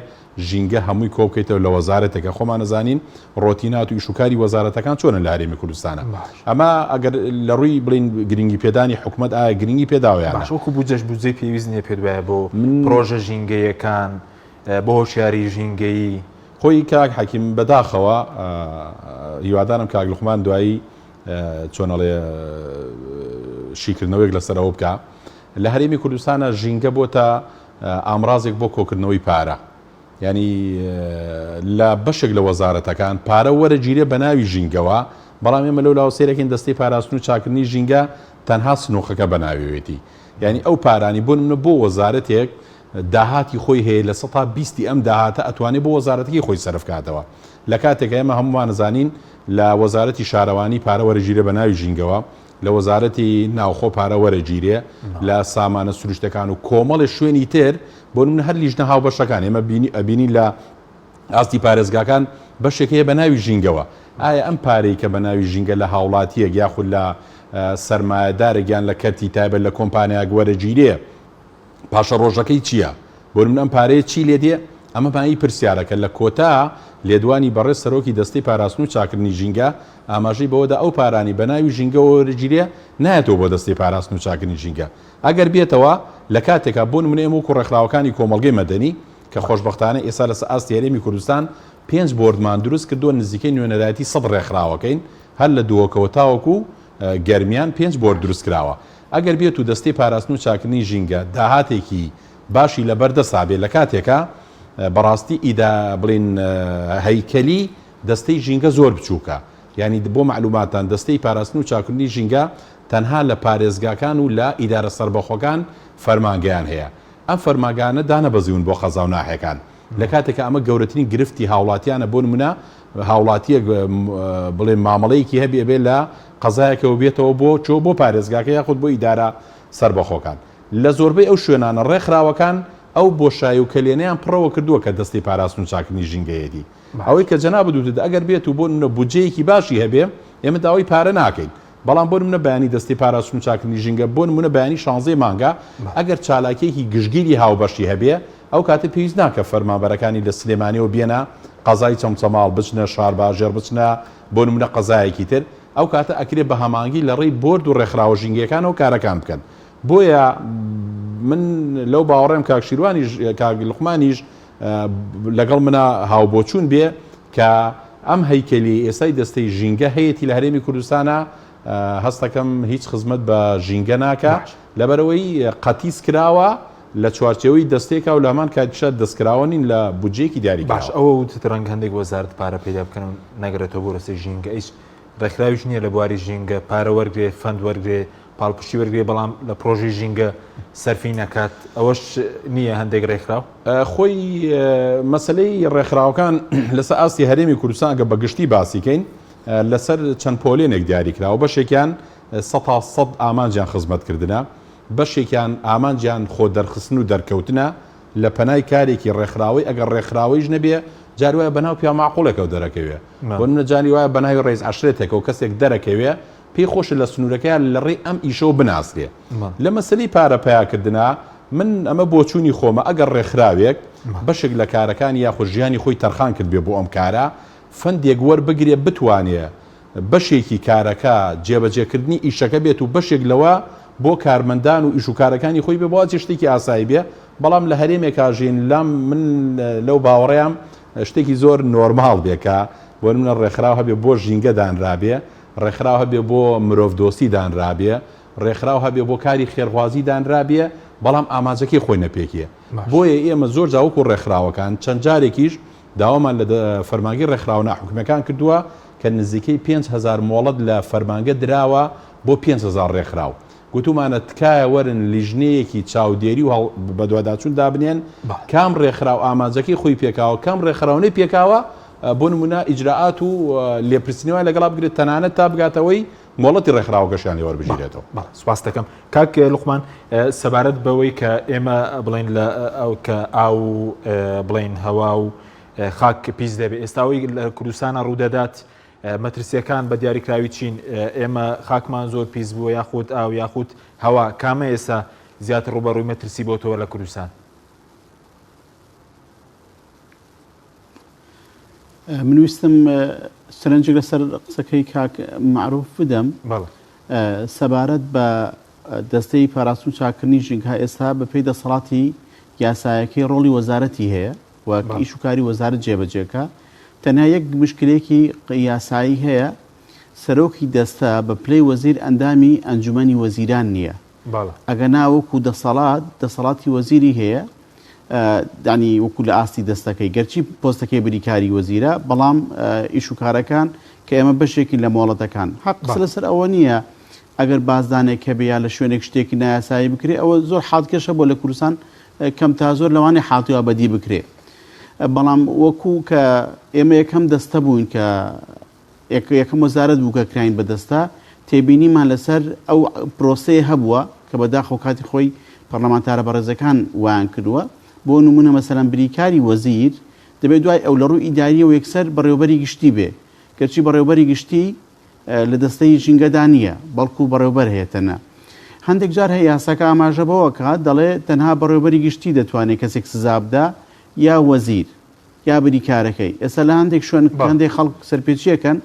ژینگە هەمووی کۆبکەیتەوە لە وەزارەتێکە خۆمان ئەزانین ڕۆتینات و ئیشوکاری وەزارەتەکان چۆنە لە هەرێمی کوردستانە ئەمە ئەگەر لە ڕووی بڵین گرنگی پێدانی حکومەت ئایا گرنگی پێداوە یان نا؟ باش وەکو بودجەش بودجەی پێویست نییە پێت وایە بۆ پرۆژە ژینگەیەکان بۆ هۆشیاری ژینگەیی؟ خۆی کاک حەکیم بەداخەوە هیوادارم کاک لوقمان دوایی چۆن ئەڵێ شیکردنەوەیەک لەسەر ئەوە بکا لە هەرێمی کوردستانە ژینگە بۆتە ئامرازێک بۆ کۆکردنەوەی پارە ینی لە بەشێک لە وەزارەتەکان پارە وەرەگیرێ بە ناوی ژینگەوە بەڵام ئێمە لەو لاوە سەیرەکەین دەستەی پاراستن و چاکردنی ژینگە تەنها سنوقەکە بە ناویەتی یعنی ئەو پارانی بۆ نمونە بۆ وەزارەتێک داهاتی خۆی هەیە لە سەتا بیستی ئەم داهاتە ئەتوانێ بۆ وەزارەتەکەی خۆی سەرف کاتەوە لە کاتێکا ئێمە هەموومان ئەزانین لە وەزارەتی شارەوانی پارە وەرەگیرێ بە ناوی ژینگەوە لە وەزارەتی ناوخۆ پارە وەرەگیرێ لە سامانە سروشتەکان و کۆمەڵێ شوێنی تر بۆ نمونە هەر لیژنە هاوبەشەکان ئێمە بینی ئەبینین لە. ئاستی پارێزگاکان بەشێک هەیە بە ناوی ژینگەوە. ئایا ئەم پارەی کە بە ناوی ژینگە لە هاوڵاتییەک یاخود لە سەرمایەدارێک یان لە کەرتی تایبەت لە کۆمپانیایەک وەرەگیرێ پاشەڕۆژەکەی چییە؟ بۆ نمونە ئەم پارەیە چی لێ دێ؟ ئەمە مایەی پرسیارە کە لە کۆتا لێدوانی بەڕێز سەرۆکی دەستەی پاراستن و چاکردنی ژینگە ئاماژەی بەوەدا ئەو پارانەی بە ناوی ژینگەوە وەرەگیرێ نایەتەوە بۆ دەستەی پاراستن و چاکردنی ژینگە ئەگەر بێتەوە لە کاتێکا بۆ نمونە ئێمە وەکو ڕێکخراوەکانی کۆمەڵگەی مەدەنی کە خۆشبەختانە ئێستا لەسەر ئاستی هەرێمی کوردستان پێنج بۆردمان دروست کردووە نزیکەی نوێنەرایەتی سەد ڕێکخراوەکەین هەر لە دهۆکەوە تاوەکو گەرمیان پێنج بۆرد دروست کراوە ئەگەر بێت و دەستەی پاراستن و چاکردنی ژینگە داهاتێکی باشی لەبەر دەستا بێ لە کاتێکا بەڕاستی ئیدا بڵین هەیکەلی دەستەی ژینگە زۆر بچووکە یانی بۆ مەعلوماتان دەستەی پاراستن و چاکردنی ژینگە تەنها لە پارێزگاکان و لە ئیدارە سەربەخۆکان فەرمانگەیان هەیە ئەم فەرماگانە دانەبەزیون بۆ قەزا و ناحیەکان لە کاتێکا ئەمە گەورەترین گرفتی هاوڵاتیانە بۆ نمونە هاوڵاتیەک بڵێ مامەڵەیەکی هەبێ بێ لە قەزایەکەوە بێتەوە بۆ چۆ بۆ پارێزگاکە یاخود بۆ ئیدارە سەربەخۆکان لە زۆربەی ئەو شوێنانە ڕێکخراوەکان ئەو بۆشایی و کەلێنەیان پڕەوە کردووە کە دەستەی پاراستن و چاکردنی ژینگەیەتی ئەوەی کە جەنابت وتت ئەگەر بێت و بۆ نمونە بودجەیەکی باشی هەبێ ئێمە داوای پارە ناکەین بەڵام بۆ نمونە بەیانی دەستەی پاراستن و چاکردنی ژینگە بۆ نمونە بەیانی شانزەی مانگە ئەگەر چالاکیەکی گشتگیری هاوبەشی هەبێ ئەو کاتە پێویست ناکە فەرمانبەرەکانی لە سلێمانیەوە بێنە قەزای چەمچەماڵ بچنە شارباژێڕ بچنە بۆ نمونە قەزایەکی تر ئەو کاتە ئەکرێ بە هەمانگی لە ڕێی بۆرد و ڕێکخراوە ژینگەیەکانەوە کارەکان بکەن بۆیە من لەو باوەڕێم کاک شیروانیش کاک لوقمانیش لەگەڵ منا هاوبۆچوون بێ کە ئەم هەیکەلی ئێستای دەستەی ژینگە هەیەتی لە هەرێمی کوردستانا هەستەکەم هیچ خزمەت بە ژینگە ناکا لەبەرئەوەی قەتیس کراوە لە چوارچێوەی دەستەیەکا و لە هەمان کاتیشا دەستکراوە نین لە بودجەیەکی دیاری باش کراوە. ئەوە وتت ڕەنگە هەندێک وەزارەت پارە پەیدا بکەن و نەگەرێتەوە بۆ دەستەی ژینگە هیچ ڕێکخراویش نییە لە بواری ژینگە پارە وەرگرێ فەند وەرگرێ پاڵپشتی وەرگرێ بەڵام لە پرۆژەی ژینگە سەرفی نەکات ئەوەش نییە هەندێک ڕێکخراو؟ خۆی مەسەلەی ڕێکخراوەکان لەسەر ئاستی هەرێمی کوردستان گە بە گشتی باسی کەین لەسەر چەند پۆلێنێک دیاری کراوە بەشێکیان سەتا سەد ئامانجیان خزمەتکردنە بەشێکیان ئامانجیان خۆ دەرخستن و دەرکەوتنە لە پەنای کارێکی ڕێکخراوەی ئەگەر ڕێکخراوەیش نەبێ جاری وایە بەناو پیاو مەعقوڵێکەوە دەرەکەوێ بۆ نمونە جاری وایە بەناوی ڕەئیس عەشرەتێکەوە کەسێک دەرەکەوێ پێی خۆشە لە سنوورەکەیا لە ڕێی ئەم ئیشەوە بناسرێ. لە مەسەلەی پارە پەیاکردنا، من ئەمە بۆچوونی خۆمە، ئەگەر ڕێکخراوێک بەشێک لە کارەکانی یاخود ژیانی خۆی تەرخان کردبێ بۆ ئەم کارە، فەندێک وەربگرێ بتوانێ بەشێکی کارەکە جێبەجێکردنی ئیشەکە بێت و بەشێک لەوە بۆ کارمەندان و ئیش و کارەکانی خۆی بێ، بۆ ئەچێ شتێکی ئاسایی بێ، بەڵام لە هەرێمێکا ژین لام من لەو باوەڕەیام شتێکی زۆر نۆرماڵ بێ کە بۆ نمونە ڕێکخراو هەبێ بۆ ژینگە دانرابێ، ڕێکخراو هەبێ بۆ مرۆڤ دۆستی دانرابێ، ڕێکخراو هەبێ بۆ کاری خێرخوازی دانرابێ، بەڵام ئامانجەکەی خۆی نەپێکێ. بۆیە ئێمە زۆر جار وەکو ڕێکخراوەکان چەند جارێکیش داوامان لە فەرمانگەی ڕێکخراوە ناحکومییەکان کردووە کە نزیکەی 5000 مۆڵەت لە فەرمانگە دراوە بۆ 5000 ڕێکخراو. گوتومانە تکایە وەرن لیژنەیەکی چاودێری و بەدواداچوون دابنێن کام ڕێکخراو ئامانجەکەی خۆی پێکاوە کام ڕێکخراو نەیپێکاوە بۆ نمونە ئیجرائات و لێپرسینەوەیان لەگەڵا بگرێت تەنانەت تا بگاتەوەی مۆڵەتی ڕێکخراوەکەشیان لێ وەربگیرێتەوە. بەڵێ سوپاست دەکەم کاک لوقمان سەبارەت بەوەی کە ئێمە بڵێن لە ئەو کە ئاو و بڵێن هەوا و خاک پیس دەبێت ئێستا ئەوەی لە کوردستانە ڕوودەدات مەترسیەکان بە دیاریکراوی چین ئێمە خاکمان زۆر پیس بووە یاخود ئاو یاخود هەوا کامە ئێستا زیاتر ڕووبەڕووی مەترسی بۆتەوە لە کوردستان؟ من ویستم سەرنجێک لەسەر قسەکەی کاک مەعروف بدەم سەبارەت بە دەستەی پاراستن و چاکردنی ژینگە ئێستا بەپێی دەسەڵاتی یاسایەکەی ڕۆڵی وەزارەتی هەیە و ئیش و کاری وەزارەت جێبەجێکە تەنها یەک مشکلێکی یاسایی هەیە سەرۆکی دەستە بە پلەی وەزیر ئەندامی ئەنجومەنی وەزیران نییە ئەگەنا وەکو دەسەڵات دەسەڵاتی وەزیری هەیە دانی وەکو لە ئاستی دەستەکەی گەرچی پۆستەکەی بریکاری وەزیرە بەڵام ئیش و کارەکان کە ئێمە بەشێکین لە مۆڵەتەکان حەق قسە لەسەر ئەوە نییە ئەگەر بازدانێک هەبێ یا لە شوێنێک شتێکی نایاسایی بکرێ ئەوە زۆر حاڵکێشە بۆ لە کوردستان کەم تا زۆر لەوانەیە حاڵتی وا بەدی بکرێ بەڵام وەکو کە ئێمە یەکەم دەستە بووین کە یەکەم وەزارەت بوو کە کراین بە دەستە، تێبینیمان لەسەر ئەو پرۆسەیە هەبووە کە بەداخەوە کاتی خۆی پەڕلەمانتارە بەڕێزەکان وایان کردووە، بۆ نموونە مەسەلەن بریکاری وەزیر دەبێت دوای ئەو لە ڕووی ئیداریەوە یەکسەر بەڕێوبەری گشتی بێ گەرچی بەڕێوبەری گشتی لە دەستەی ژینگەدا نییە بەڵکو بەڕێوبەر هەیە تەنە هەندێک جار هەیە یاساکە ئاماژە بەوە کات دەڵێ تەنها بەڕێوبەری گشتی دەتوانێت کەسێک سزا بدا یا وەزیر یا بریکارەکەی ئێستا لە هەندێک شوێن هەندێک خەڵک سەرپێچیەکەن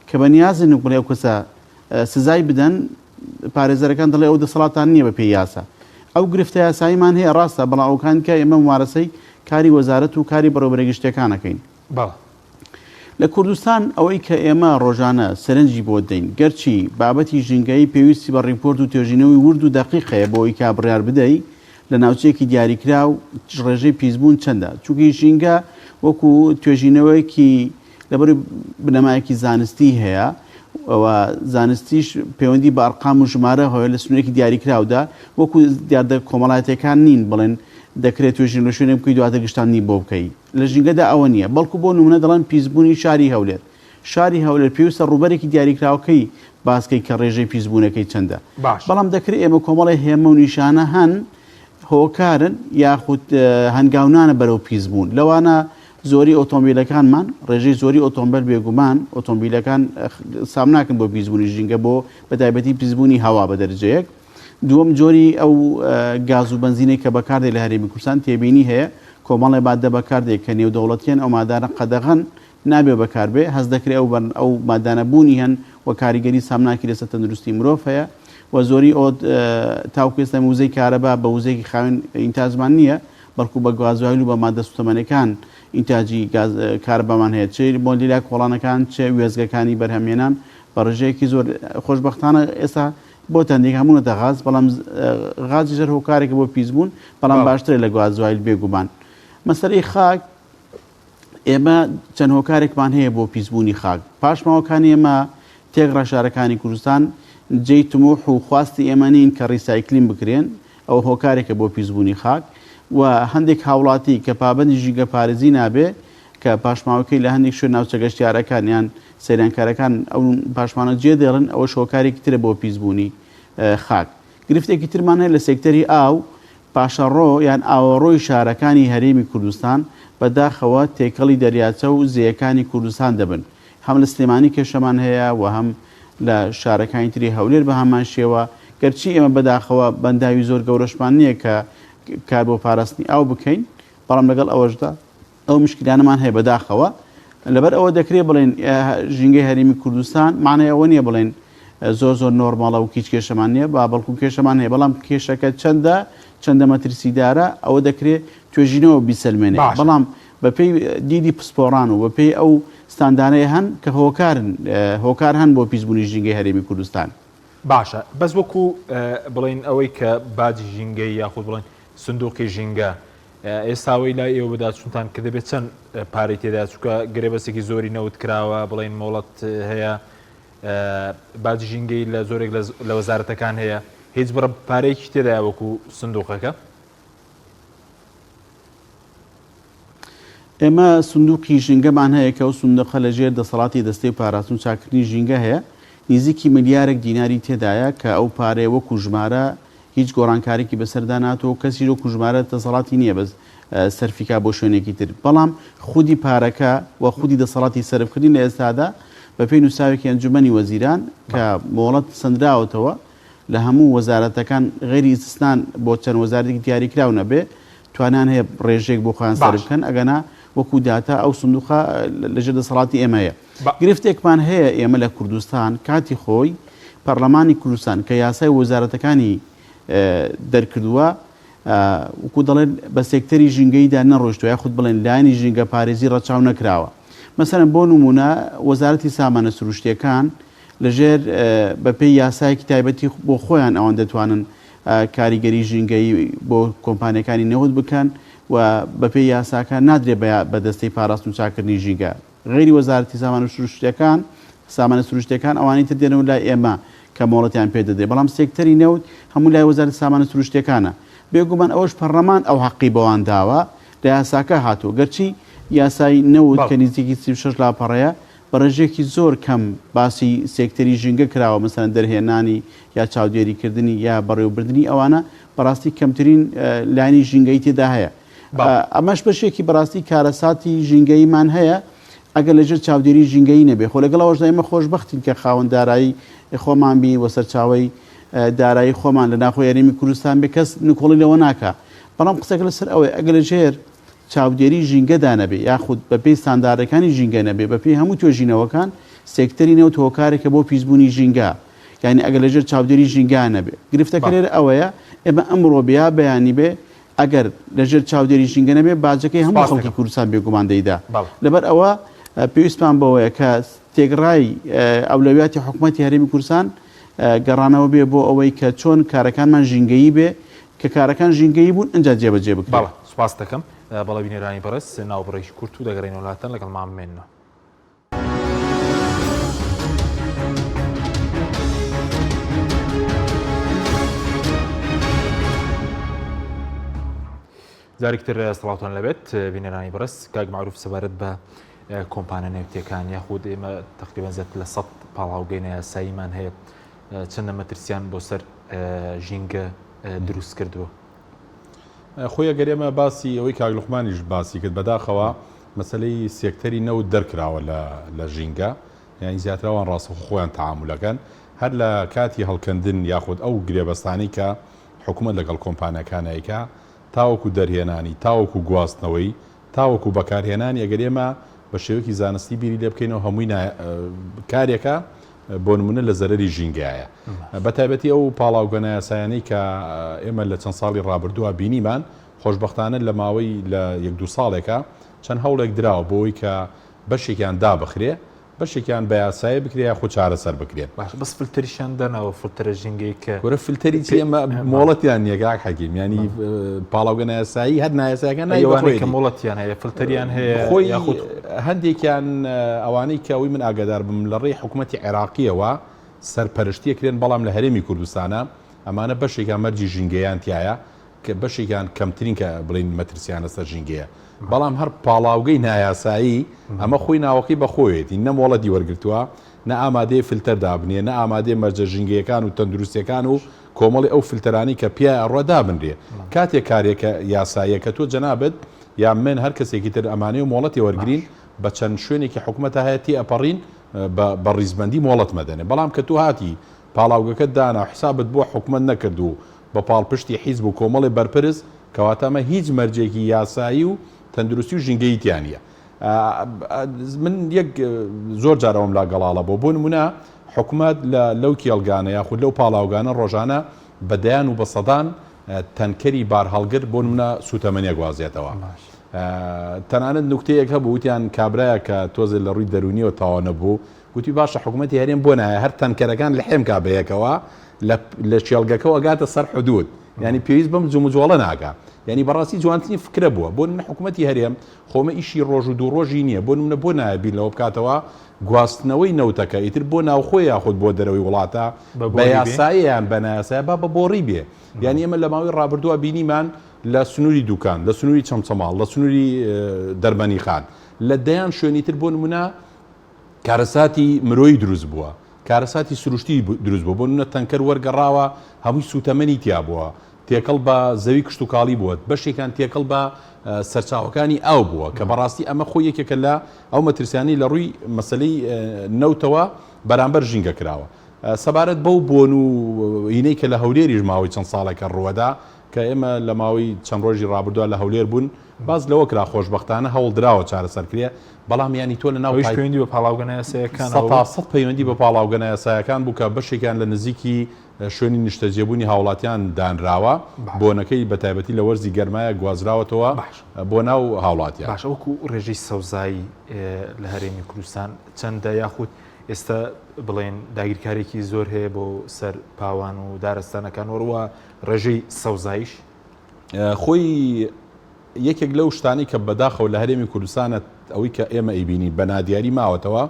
کە بە نیازن و بڵێ ئەو کەسە سزای بدەن پارێزەرەکان دەڵێ ئەو دەسەڵاتان نییە بە پێی یاسا ئەو گرفتە یاساییمان هەیە ڕاستە بەڵام ئەوکان کە ئێمە ممارەسەی کاری وەزارەت و کاری بەڕێوەبەرە گشتیەکان ئەکەین. بەڵێ. لە کوردستان ئەوەی کە ئێمە ڕۆژانە سەرنجی بۆ دەین گەرچی بابەتی ژینگەیی پێویستی بە ڕیپۆرت و توێژینەوەی ورد و دەقیق هەیە بۆ ئەوی کە بڕیار بدەی لە ناوچەیەکی دیاریکراو ڕێژەی پیسبوون چەندە چونکی ژینگە وەکو توێژینەوەیەکی لەبەرئەوەی بنەمایەکی زانستی هەیە و زانستیش پەیوەندی بە ئەرقام و ژمارە هەیە لە سنوورێکی دیاریکراودا وەکو دیاردە کۆمەڵایەتیەکان نین بڵێن دەکرێت توێژینەوە لە شوێنێک بکەی دواتر گشتاندنی بۆ بکەی لە ژینگەدا ئەوە نییە بەڵکو بۆ نمونە دەڵێن پیسبوونی شاری هەولێر شاری هەولێر پێویستە ڕووبەرێکی دیاریکراوەکەی باسکەی کە ڕێژەی پیسبوونەکەی چەندە باش. بەڵام دەکرێت ئێمە کۆمەڵی هێمە و نیشانە هەن هۆکارن یاخود هەنگاونانە بەرەو پیسبوون لەوانە زۆری ئۆتۆمبیلەکانمان، ڕێژەی زۆری ئۆتۆمبێل بێگومان ئۆتۆمبیلەکان سامناکن بۆ پیسبوونی ژینگە بۆ بەتایبەتی پیسبوونی هەوا بە دەرەجەیەک. دووەم جۆری ئەو گاز و بەنزینەی کە بەکاردێ لە هەرێمی کوردستان تێبینی هەیە کۆمەڵێ ماددە بەکاردێ کە نێودەوڵەتییەن ئەو مادانە قەدەغەن نابێ بەکاربێ هەست دەکرێ ئەو ئەو مادانە بوونی هەن و کاریگەری سامناکی لەسەر تەندروستی مرۆڤ هەیە و زۆری ئۆت تاوکو ئێستا وزەی کارەبا بە وزەیەکی خاوێن ئینتاجمان نییە بەڵکو بە گازوایل و بە ماددە سوتەمەنیەکان ئینتاجی گاز کارەبامان هەیە چ مۆلیلە کۆڵانەکان چ وێستگەکانی بەرهەمهێنان بە ڕێژەیەکی زۆر خۆشبەختانە ئێستا بۆ تەندێک هەموونەتە غاز بەڵام غازیش هەر هۆکارێکە بۆ پیسبوون بەڵام باشترە لە گازوایل بێگومان مەسەلەی خاک ئێمە چەند هۆکارێکمان هەیە بۆ پیسبوونی خاک پاشماوەکانی ئێمە تێکڕا شارەکانی کوردستان جێی تموح و خواستی ئێمە نین کە ڕیسایکلین بکرێن ئەوە هۆکارێکە بۆ پیسبوونی خاک و هەندێک هاوڵاتی کە پابەندی ژینگەپارێزی نابێ کە پاشماوەکەی لە هەندێک شوێن ناوچە گەشتیارەکان یان سەیرانکارەکان ئەو پاشمانە جێ دێڵن ئەوەش هۆکارێکی ترە بۆ پیسبوونی خاک. گرفتێکی ترمان هەیە لە سێکتەری ئاو، پاشەڕۆ یان ئاوەڕۆی شارەکانی هەرێمی کوردستان بە داخەوە تێکەڵی دەریاچە و زێیەکانی کوردستان دەبن هەم لە سلێمانی کێشەمان هەیە و هەم لە شارەکانی تری هەولێر بە هەمان شێوە، گەرچی ئێمە بەداخەوە بەنداوی زۆر گەورەشمان نییە کە کار بۆ پاراستنی ئاو بکەین، بەڵام لەگەڵ ئەوەشدا ئەو مشکلانەمان هەیە بەداخەوە. لەبەر ئەوە دەکرێ بڵێین ژینگەی هەرێمی کوردستان مانای ئەوە نییە بڵێین زۆر زۆر نۆرماڵە و هیچ کێشەمان نییە، با بەڵکو کێشەمان هەیە، بەڵام کێشەکە چەندە، چەندە مەترسیدارە ئەوە دەکرێ توێژینەوە بیسەلمێنێ، بەڵام بەپێی دیدی پسپۆڕان و بەپێی ئەو ستاندانەی هەن کە هۆکارن هۆکار هەن بۆ پیسبوونی ژینگەی هەرێمی کوردستان. باشە بەس وەکو بڵێین ئەوەی کە باجی ژینگەی یاخود بڵێن سندوقی ژینگە ئێستا ئەوەی لای ئێوە بەداچونتان کە دەبێت چەند پارەی تێدا چونکە گرێبەستێکی زۆری نەوت کراوە بڵێن مۆڵەت هەیە باجی ژینگەی لە زۆرێک لە وەزارەتەکان هەیە هیچ بڕە پارەیەکی تێدایە وەکو سندوقەکە؟ ئێمە سندوقی ژینگەمان هەیە کە ئەو سندوقە لە ژێر دەسەڵاتی دەستەی پاراستن و چاککردنی ژینگە هەیە، نیزیکی ملیارێک دیناری تێدایە کە ئەو پارەیە وەکو ژمارە هیچ گۆڕانکاریی بەسەردا ناتەوە و کەسیش وەکو ژمارە دەسەڵاتی نییە بەس سەرفی کا بۆ شوێنێکی تر بەڵام خودی پارەکە و خودی دەسەڵاتی سەرفکردنی لە ئێستادا بەپێی نووسراوێکی ئەنجومەنی وەزیران کە مۆڵەت سەندراوەتەوە لە هەموو وەزارەتەکان غەیری ئیستسنان بۆ چەند وەزارەتێکی دیاریکراو نەبێ توانایان هەیە ڕێژەیەک بۆ خۆیان سەرف بکەن ئەگەنا وەکو داتا ئەو سندوقە لەژێر دەسەڵاتی ئێمە هەیە گرفتێکمان هەیە ئێمە لە کوردستان کاتی خۆی پەرلەمانی کوردستان کە یاسای وەزارەتەکانی دەرکردووە وەکو دەڵێن بە سێکتەری ژینگەیدا نەڕۆشتوە یاخود بڵێن لایەنی ژینگە پارێزی ڕەچاو نەکراوە مەسەرەن بۆ نمونە وەزارەتی سامانە سروشتیەکان لەژێر بەپێی یاسایەکی تایبەتی بۆ خۆیان ئەوان دەتوانن کاریگەری ژینگەیی بۆ کۆمپانیەکانی نەوت بکەن و بەپێی یاساکە نادرێ بە دەستەی پاراستن و چاککردنی ژینگە غەیری وەزارەتی سامانە سروشتیەکان سامانە سروشتیەکان ئەوانەی تر دێنەوە لای ئێمە کە مۆڵەتیان پێ دەدرێ بەڵام سێکتەری نەوت هەموو لای وەزارەتی سامانە سروشتیەکانە بێگومان ئەوەش پەڕلەمان ئەو حەقی بەوان داوە لە یاساکە هاتووە گەرچی یاسای نەوت کە نزیکی 36 لاپەڕەیە بە ڕێژەیەکی زۆر کەم باسی سێکتەری ژینگە کراوە، مەسەلەن دەرهێنانی یا چاودێریکردنی یا بەڕێوەبردنی ئەوانە بەڕاستی کەمترین لایەنی ژینگەیی تێدا هەیە. ئەمەش بەشێکی بەڕاستی کارەساتی ژینگەییمان هەیە ئەگەر لەژێر چاودێری ژینگەیی نەبێ. خۆ لەگەڵ ئەوەشدا ئێمە خۆشبەختین کە خاوەن دارایی خۆمان بین و سەرچاوەی دارایی خۆمان لە ناخۆی هەرێمی کوردستان بێ، کەس نکۆڵی لەوە ناکا. بەڵام قسەکە لەسەر ئەوەیە ئەگەر لەژێر چاودێری ژینگەدا نەبێ یاخود بەپێی ستانداردەکانی ژینگە نەبێ، بەپێی هەموو توێژینەوەکان سێکتەری نەوت هۆکارێکە بۆ پیسبوونی ژینگە. یانی ئەگەر لەژێر چاودێری ژینگە نەبێ. گرفتەکە لێرە ئەوەیە ئێمە ئەمڕۆ بێ یا بەیانی بێ ئەگەر لەژێر چاودێری ژینگە نەبێ باجەکەی هەموو خەڵکی کوردستان بێگومان دەیدا. لەبەر ئەوە پێویستمان بەوەیە کە تێکڕای ئەولەویاتی حکومەتی هەرێمی کوردستان گەڕانەوە بێ بۆ ئەوەی کە چۆن کارەکانمان ژینگەیی بێ، کە کارەکان ژینگەیی بوون ئنجا جێبەجێ بکرێ. بەڵێ سوپاست دەکەم. بەڵێ بینەرانی بەڕێز ناوبڕێکی کورت و دەگەڕێینەوە لاتان لەگەڵمان بمێننەوە. جارێکی تر سڵاوتان لەبێت بینەرانی بەڕێز کاک معروف سەبارەت بە کۆمپانە نەوتیەکان یاخود ئێمە تقریبا زیاتر لە 100 پاڵاوگەی نایاساییمان هەیە چەندە مەترسیان بۆ سەر ژینگە دروست کردووە؟ خۆی ئەگەر ئێمە باسی ئەوەی کاک لوقمانیش باسی کرد بەداخەوە مەسەلەی سێکتەری نەوت دەرکراوە لە لە ژینگە یانی زیاتر ئەوان ڕاستەوخۆ خۆیان تەعامولەکەن هەر لە کاتی هەڵکەندن یاخود ئەو گرێبەستانەی کە حکوومەت لەگەڵ کۆمپانیاکان ئەیکا تاوەکو دەرهێنانی تاوەکو گواستنەوەی تاوەکو بەکارهێنانی ئەگەر ئێمە بە شێوەیەکی زانستی بیری لێ بکەینەوە هەمووی کارێکە بۆ نمونە لە زەرەری ژینگایە بە تایبەتی ئەو پاڵاوگە نایاسایانەی کە ئێمە لە چەند ساڵی ڕابردووە بینیمان خۆشبەختانە لە ماوەی لە یەک دوو ساڵێکە چەند هەوڵێک دراوە بۆ ئەوەی کە بەشێکیان دابخرێ بەشێکیان بە یاسایی بکرێ یاخود چارەسەر بکرێن. باشە بەس فلتەریشیان داناوە فلتەرە ژینگەی کە. کورە فلتەری چی ئەمە مۆڵەتیان نییە کاک حەکیم یانی پاڵاوگە نایاسایی هەر نایاسایەکان ناوی بە ئەوانەی کە مۆڵەتیان هەیە فلتەریان هەیە خۆی یاخود هەندێکیان ئەوانەی کە ئەوەی من ئاگادار بم لە ڕێی حکوومەتی عێراقییەوە سەرپەرشتی ئەکرێن بەڵام لە هەرێمی کوردستانە ئەمانە بەشێکیان مەرجی ژینگەیان تیایە کە بەشێکیان کەمترین کە بڵێین مەترسیان لەسەر ژینگەیە، بەڵام هەر پاڵاوگەی نایاسایی ئەمە خۆی ناوەکەی بە خۆیەتی نە مۆڵەتی وەرگرتووە، نە ئامادەیە فلتەر دابنێ، نە ئامادەیە مەرجە ژینگەیەکان و تەندروستیەکان و کۆمەڵی ئەو فلتەرانەی کە پیای ئەڕوا دابنرێ. کاتێک کارێکە یاساییە کە تۆ جەنابت یا من هەر کەسێکی تر ئەمانەیە و مۆڵەتی وەرگرین بە چەند شوێنێکی حکومەتە هەیە تێئەپەڕین بە بە ڕیزبەندی مۆڵەت مەدەنێ بەڵام کە تۆ هاتی پاڵاوگەکەت دانا و حسابت بۆ حکومەت نەکرد و بە پاڵپشتی حیزب و کۆمەڵێ بەرپرس، کەواتە ئەمە هیچ مەرجێکی یاسایی و تەندروستی و ژینگەیی تیا نییە. من یەک زۆر جار ئەوەم لا گەڵاڵە بۆ بۆ نمونە حکومەت لە لەو کێڵگانە یاخود لەو پاڵاوگانە ڕۆژانە بە دەیان و بە سەدان تەنکەری بارهەڵگر بۆ نمونە سوتەمەنی ئەگوازێتەوە. تەنانەت نوکتەیەک هەبوو وتیان کابرایە کە تۆزێ لە ڕووی دەروونیەوە تەواو نەبوو گوتی باشە حکومەتی هەرێم بۆ نایە هەر تەنکەرەکان لحێم کا بەیەکەوە لە لە کێڵگەکەوە ئەگاتە سەر حدود یانی پێویست بەم جموجۆڵە ناکا یانی بەڕاستی جوانترین فکرە بووە بۆ نمونە حکومەتی هەرێم خۆمە ئیشی ڕۆژ و دوو ڕۆژی نییە بۆ نمونە بۆ نایە بیر لەوە بکاتەوە گواستنەوەی نەوتەکە ئیتر بۆ ناوخۆ یاخود بۆ دەرەوەی وڵاتە بە یاسایە یان بە نایاسایە با بە بۆڕی بێ یانی ئێمە لە ماوەی ڕابردووە بینیمان لە سنووری دوکان لە سنووری چەمچەماڵ لە سنووری دەربەنیخان لە دەیان شوێنی تر بۆ نمونە کارەساتی مرۆیی دروست بووە، کارەساتی سروشتی دروست بووە، بۆ نمونە تەنکەر وەرگەڕاوە هەمووی سووتەمەنی تیا بووە، تێکەڵ بە زەوی کشتوکاڵی بووە، بەشێکیان تێکەڵ بە سەرچاوەکانی ئاو بووە، کە بەڕاستی ئەمە خۆی یەکێکە لە ئەو مەترسیانەی لە ڕووی مەسەلەی نەوتەوە بەرامبەر ژینگە کراوە. سەبارەت بەو بۆن و هینەی کە لە هەولێریش ماوەی چەند ساڵێکە ڕووەدا، کە ئێمە لە ماوەی چەند ڕۆژی ڕابردووە لە هەولێر بوون، باس لەوە کرا خۆشبەختانە هەوڵ دراوە چارەسەر کرێ، بەڵام یانی تۆ لە ناو ئەویش پەیوەندی بە پاڵاوگە نایاسایەکانەوە بوو؟ سەتاسەد پەیوەندی بە پاڵاوگە نایاسایەکان بوو کە بەشێکیان لە نزیکی شوێنی نیشتەجێبوونی هاوڵاتیان دانراوە، بۆنەکەی بە تایبەتی لە وەرزی گەرمایە گوازراوەتەوە بۆ ناو هاوڵاتیان. باشە وەکو ڕێژەی سەوزایی لە هەرێمی کوردستان چەندە یاخود ئێستا بڵێن داگیرکارێکی زۆر هەیە بۆ سەر پاوان و دارستانەکان وەروە ڕێژەی سەوزاییش؟ خۆی یەکێک لەو شتانەی کە بەداخەوە لە هەرێمی کوردستانە ئەوەی کە ئێمە ئەیبینین بە نادیاری ماوەتەوە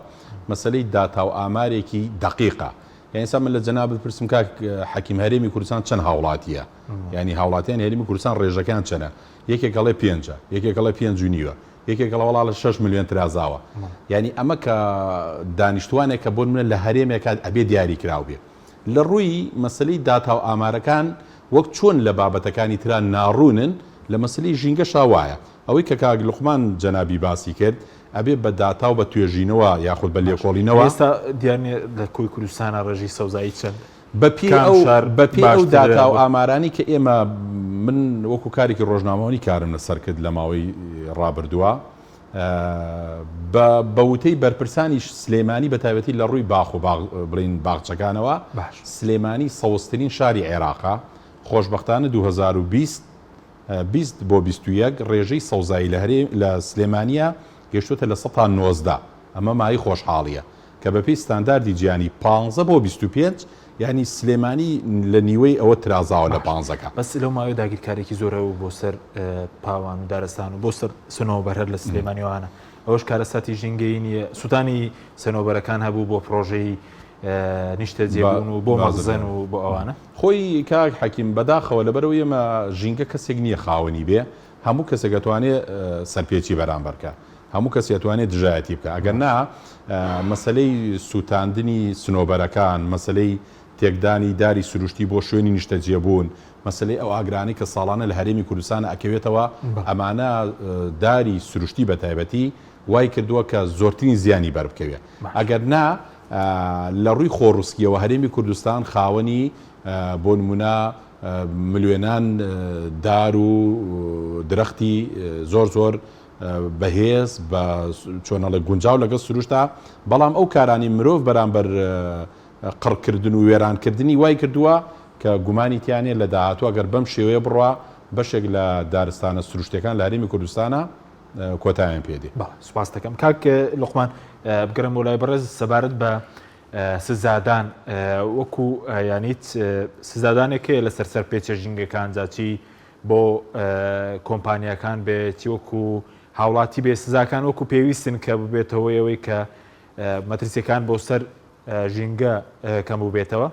مەسەلەی داتا و ئامارێکی دەقیقە یانی ئێستا من لە جەنابت پرسم کاک حەکیم هەرێمی کوردستان چەند هاوڵاتیە یانی هاوڵاتیان هەرێمی کوردستان ڕێژەکان چەنە یەکێک ئەڵێ پێنجە یەکێک ئەڵێ پێنج و نیوە یەکێک ئەڵێ وەڵا لە شەش ملیۆن ترازاوە یانی ئەمە کە دانیشتوانێکە بۆ نمونە لە هەرێمێکا ئەبێ دیاری کراو بێ لە ڕووی مەسەلەی داتا و ئامارەکان وەک چۆن لە بابەتەکانی ترا ناڕوونن، لە مەسەلەی ژینگەشا وایە. ئەوەی کە کاک لوقمان جەنابی باسی کرد ئەبێ بە داتا و بە توێژینەوە یاخود بە باشە لێکۆڵینەوە. ئێستا دیار نیە لە کۆی کوردستانا ڕێژەی سەوزایی چەندە؟ بە پێی کام ئەو شار بە پێی ئەو باشترە داتا و بۆ. ئامارانەی کە ئێمە من وەکوو کارێکی ڕۆژنامەوانی کارم لەسەر کرد لە ماوەی ڕابردووە بە بە وتەی بەرپرسانی سلێمانی بە تایبەتی لە ڕووی باخ و باغ بڵێین باخچەکانەوە باش. سلێمانی سەوزترین شاری عێراقە خۆشبەختانە 2020 20 بۆ 21 ڕێژەی سەوزایی لە هەرێ لە سلێمانییە گەیشتووەتە 19% ئەمە مایەی خۆشحاڵییە کە بەپێی ستانداردی جیهانی پانزە بۆ 25 یانی سلێمانی لە نیوەی ئەوە ترازاوە لە باش پانزەکە. بەس لەو ماوەیە داگیرکاریەکی زۆر هەبوو بۆ سەر پاوان و دارستان و بۆ سەر سنەوبەر هەر لە سلێمانی وانە ئەوەش کارەساتی ژینگەیی نییە سووتانی سنەوبەرەکان هەبوو بۆ پرۆژەی نیشتەجێبوون و بۆ مەخزەن و بۆ ئەوانە. خۆی کاک حەکیم بەداخەوە لەبەرئەوەی ئێمە ژینگە کەسێک نییە خاوەنی بێ هەموو کەسێک ئەتوانێ سەرپێچی بەرامبەر کا هەموو کەسی ئەتوانێ دژایەتی بکا ئەگەر نا مەسەلەی سووتاندنی سنۆبەرەکان مەسەلەی تێکدانی داری سروشتی بۆ شوێنی نیشتەجێبوون مەسەلەی ئەو ئاگرانەی کە ساڵانە لە هەرێمی کوردستان ئەکەوێتەوە ئەمانە داری سروشتی بە تایبەتی وای کردووە کە زۆرترین زیانی بەر بکەوێ ئەگەر نا لە ڕووی خۆڕسکیەوە هەرێمی کوردستان خاوەنی بۆ نمونە ملیۆنان دار و درەختی زۆر زۆر بەهێز بە چۆنەڵێ گونجاو لەگەڵ سروشتا بەڵام ئەو کارانی مرۆڤ بەرامبەر قڕکردن و وێرانکردنی وای کردووە کە گومانی تیا نیە لە داهاتوو ئەگەر بەم شێوەیە بڕوا بەشێک لە دارستانە سروشتیەکان لە هەرێمی کوردستانا کۆتایان پێ دێ. بەڵێ سوپاست دەکەم کاک لوقمان بگەڕێم بۆ لای بەڕێز سەبارەت بە سزادان وەکو یانی سزادانێک هەیە لەسەر سەرپێچە ژینگەکان جا چی بۆ کۆمپانیاکان بێ چی وەکو هاوڵاتی بێ سزاکان وەکو پێویستن کە ببێتەوە ئەوەی کە مەترسیەکان بۆ سەر ژینگە کەم بووبێتەوە؟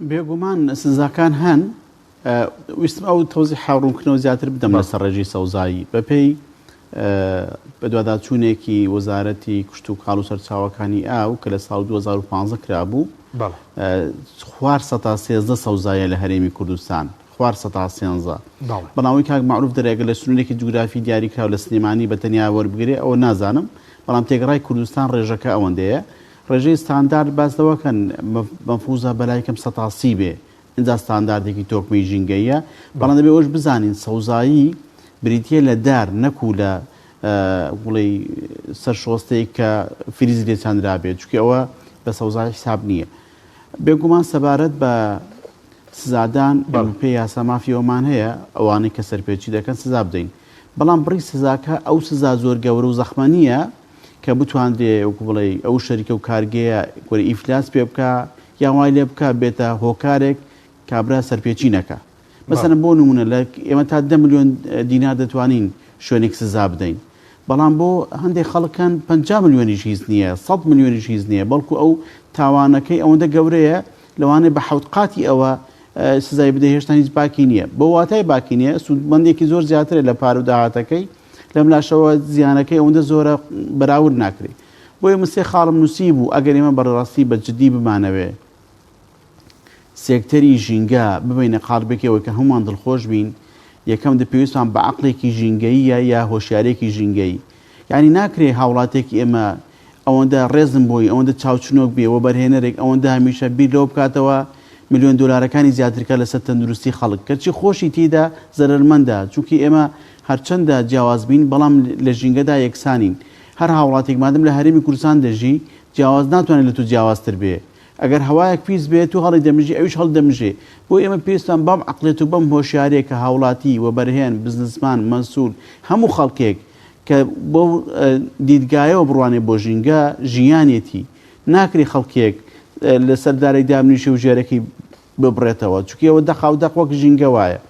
بێگومان سزاکان هەن ویستم ئەو تۆزی حاڕوونکردنەوە زیاتر بدەم لەسەر ڕێژەی سەوزایی بەپێی بەدواداچوونێکی وەزارەتی کشتوکاڵ و سەرچاوەکانی ئاو کە لە ساڵ 2015 کرابوو خوار سەتا 13 سەوزایە لە هەرێمی کوردستان خوار سەتا سێنزە. بەڵام ئەوەی کاک مەعروف دەرێ ئەگەر لە سنوورێکی جوگرافی دیاریکراو لە سلێمانی بە تەنیا وەربگرێ ئەوە نازانم، بەڵام تێکڕای کوردستان ڕێژەکە ئەوەندەیە. ڕێژەی ستاندارد باس لەوە کەن مەفروزە بەلای کەم سەتا سی بێ ئینجا ستانداردێکی تۆکمەی ژینگەییە، بەڵام دەبێ ئەوەش بزانین سەوزایی بریتییە لە دار نەکوو لە بڵێی سەر شۆستەیەک کە فریز لێ چاندرابێ چونکی ئەوە بە سەوزایی حیساب نییە. بێگومان سەبارەت بە سزادان بە پێی یاسا مافی ئەوەمان هەیە ئەوانەی کە سەرپێچی دەکەن سزا بدەین بەڵام بڕی سزاکە ئەو سزا زۆر گەورە و زەخمە نییە کە بتواندرێ وەکو بڵێ ئەو شەریکە و کارگەیە گۆرە ئیفلاس پێ بکا یان وای لێ بکا بێتە هۆکارێک کابرا سەرپێچی نەکا مەسەلەن بۆ نمونە لە ئێمە تا دە ملیۆن دینار دەتوانین شوێنێک سزا بدەین بەڵام بۆ هەندێک خەڵک هەن 50 ملیۆنیش هیچ نییە 100 ملیۆنیش هیچ نییە بەڵکو ئەو تاوانەکەی ئەوەندە گەورەیە لەوانەیە بە حەوت قاتی ئەوە سزای بدەی هێشتا هیچ باکی نییە بۆ واتای باکی نییە سوودمەندێکی زۆر زیاترە لە پارە و داهاتەکەی لەم لاشەوە زیانەکەی ئەوەندە زۆرە بەراورد ناکرێت بۆیە من سێ خاڵم نووسی بوو ئەگەر ئێمە بەڕاستی بە جدی بمانەوێ سێکتەری ژینگە ببینە قاڵبێکەوە کە هەمووان دڵخۆش بین یەکەم دە پێویستمان بە عەقڵێکی ژینگەییە یا هۆشیارێکی ژینگەیی یانی ناکرێ هاوڵاتێکی ئێمە ئەوەندە ڕێزم بۆی ئەوەندە چاوچنۆک بێ وەبەرهێنەرێک ئەوەندە هەمیشە بیر لەوە بکاتەوە ملیۆن دۆلارەکانی زیاتر کات لەسەر تەندروستی خەڵک کەچی خۆشی تێیدا زەرەرمەندە چونکی ئێمە هەرچەندە جیاواز بین بەڵام لە ژینگەدا یەکسانین هەر هاوڵاتێک مادەم لە هەرێمی کوردستان دەژی جیاواز ناتوانێت لە تۆ جیاوازتر بێ ئەگەر هەوایەک پیس بێ تۆ هەڵی دەمژی ئەویش هەڵی دەمژێ بۆیە ئێمە پێویستمان بەم عەقڵیەت و بەم هۆشیاریە کە هاوڵاتی، وەبەرهێن، بزنسمان، مەنسول، هەموو خەڵکێک کە بەو دیدگایەوە بڕوانێ بۆ ژینگە، ژیانێتی. ناکرێ خەڵکێک لەسەر دارێک دابنیشێ و ژێرەکەی ببڕێتەوە، چونکی ئەوە دەقاودەق وەک ژینگە وایە.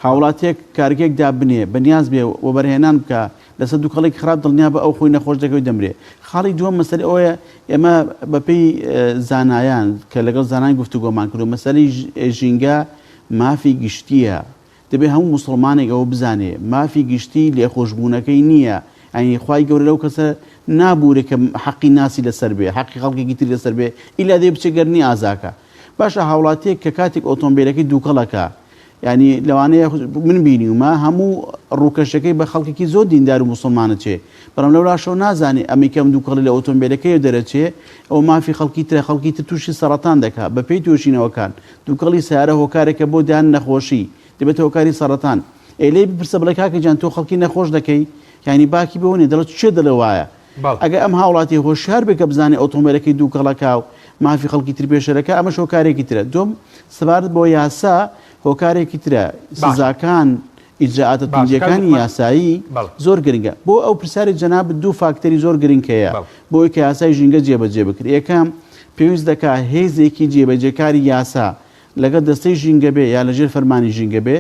هاوڵاتیەک کارگەیەک دابنێ، بەنیاز بێ وەبەرهێنان بکا لەسەر دوکەڵێکی خراپ دڵنیابە ئەو خۆی نەخۆش دەکەوێت دەمرێ. خاڵی دووەم مەسەلەی ئەوەیە ئێمە بەپێی زانایان کە لەگەڵ زانایان گفتوگۆمان کردو مەسەلەی ژینگە مافی گشتییە دەبێ هەموو موسڵمانێک ئەوە بزانێ مافی گشتی لێخۆشبوونەکەی نییە یانی خوای گەورە لەو کەسە نابوورێ کە حەقی ناسی لەسەر بێ حەقی خەڵکێکی تری لەسەر بێ ئیلا دەبێ بچێ گەرنی ئازاکە. باشە هاوڵاتیەک کە کاتێک ئۆتۆمبیلەکەی دووکەڵەکە یانی لەوانەیە من بینیومە هەموو ڕووکەشەکەی بە خەڵکێکی زۆر دیندار و موسڵمانە چێ بەڵام لەولاشەوە نازانێ ئەمەی کەم دووکەڵی لە ئۆتۆمبیلەکەیەوە دەرەچێ ئەوە مافی خەڵکی ترە خەڵکی تر تووشی سەڕەتان دەکا بەپێی توێژینەوەکان دووکەڵی سەیارە هۆکارێکە بۆ دەیان نەخۆشی دەبێتە هۆکاری سەڕەتان ئەی لێی بپرسە بڵێ کاکە گیان تۆ خەڵکی نەخۆش دەکەی یانی باکی بەوە نیە دەڵێ کێ دەڵێ وایە ئەگەر ئەم هاوڵاتیە هۆشیار بێ کە بزانێ ئۆتۆمبێلەکەی دووکەڵەکە و مافی خەڵکی تر پێشێلەکە ئەمەش هۆکارێکی ترە. دووەم سەبارەت بۆ یاسا هۆکارێکی ترە سزاکان ئیجرائاتە توندیەکانی یاسایی زۆر گرنگە. بۆ ئەو پرسیاری جەنابت دوو فاکتەری زۆر گرنگ هەیە بۆ ئەوەی کە یاسای ژینگە جێبەجێ بکرێ. یەکەم پێویست دەکا هێزێکی جێبەجێکاری یاسا لەگەڵ دەستەی ژینگە بێ یا لەژێر فەرمانی ژینگە بێ،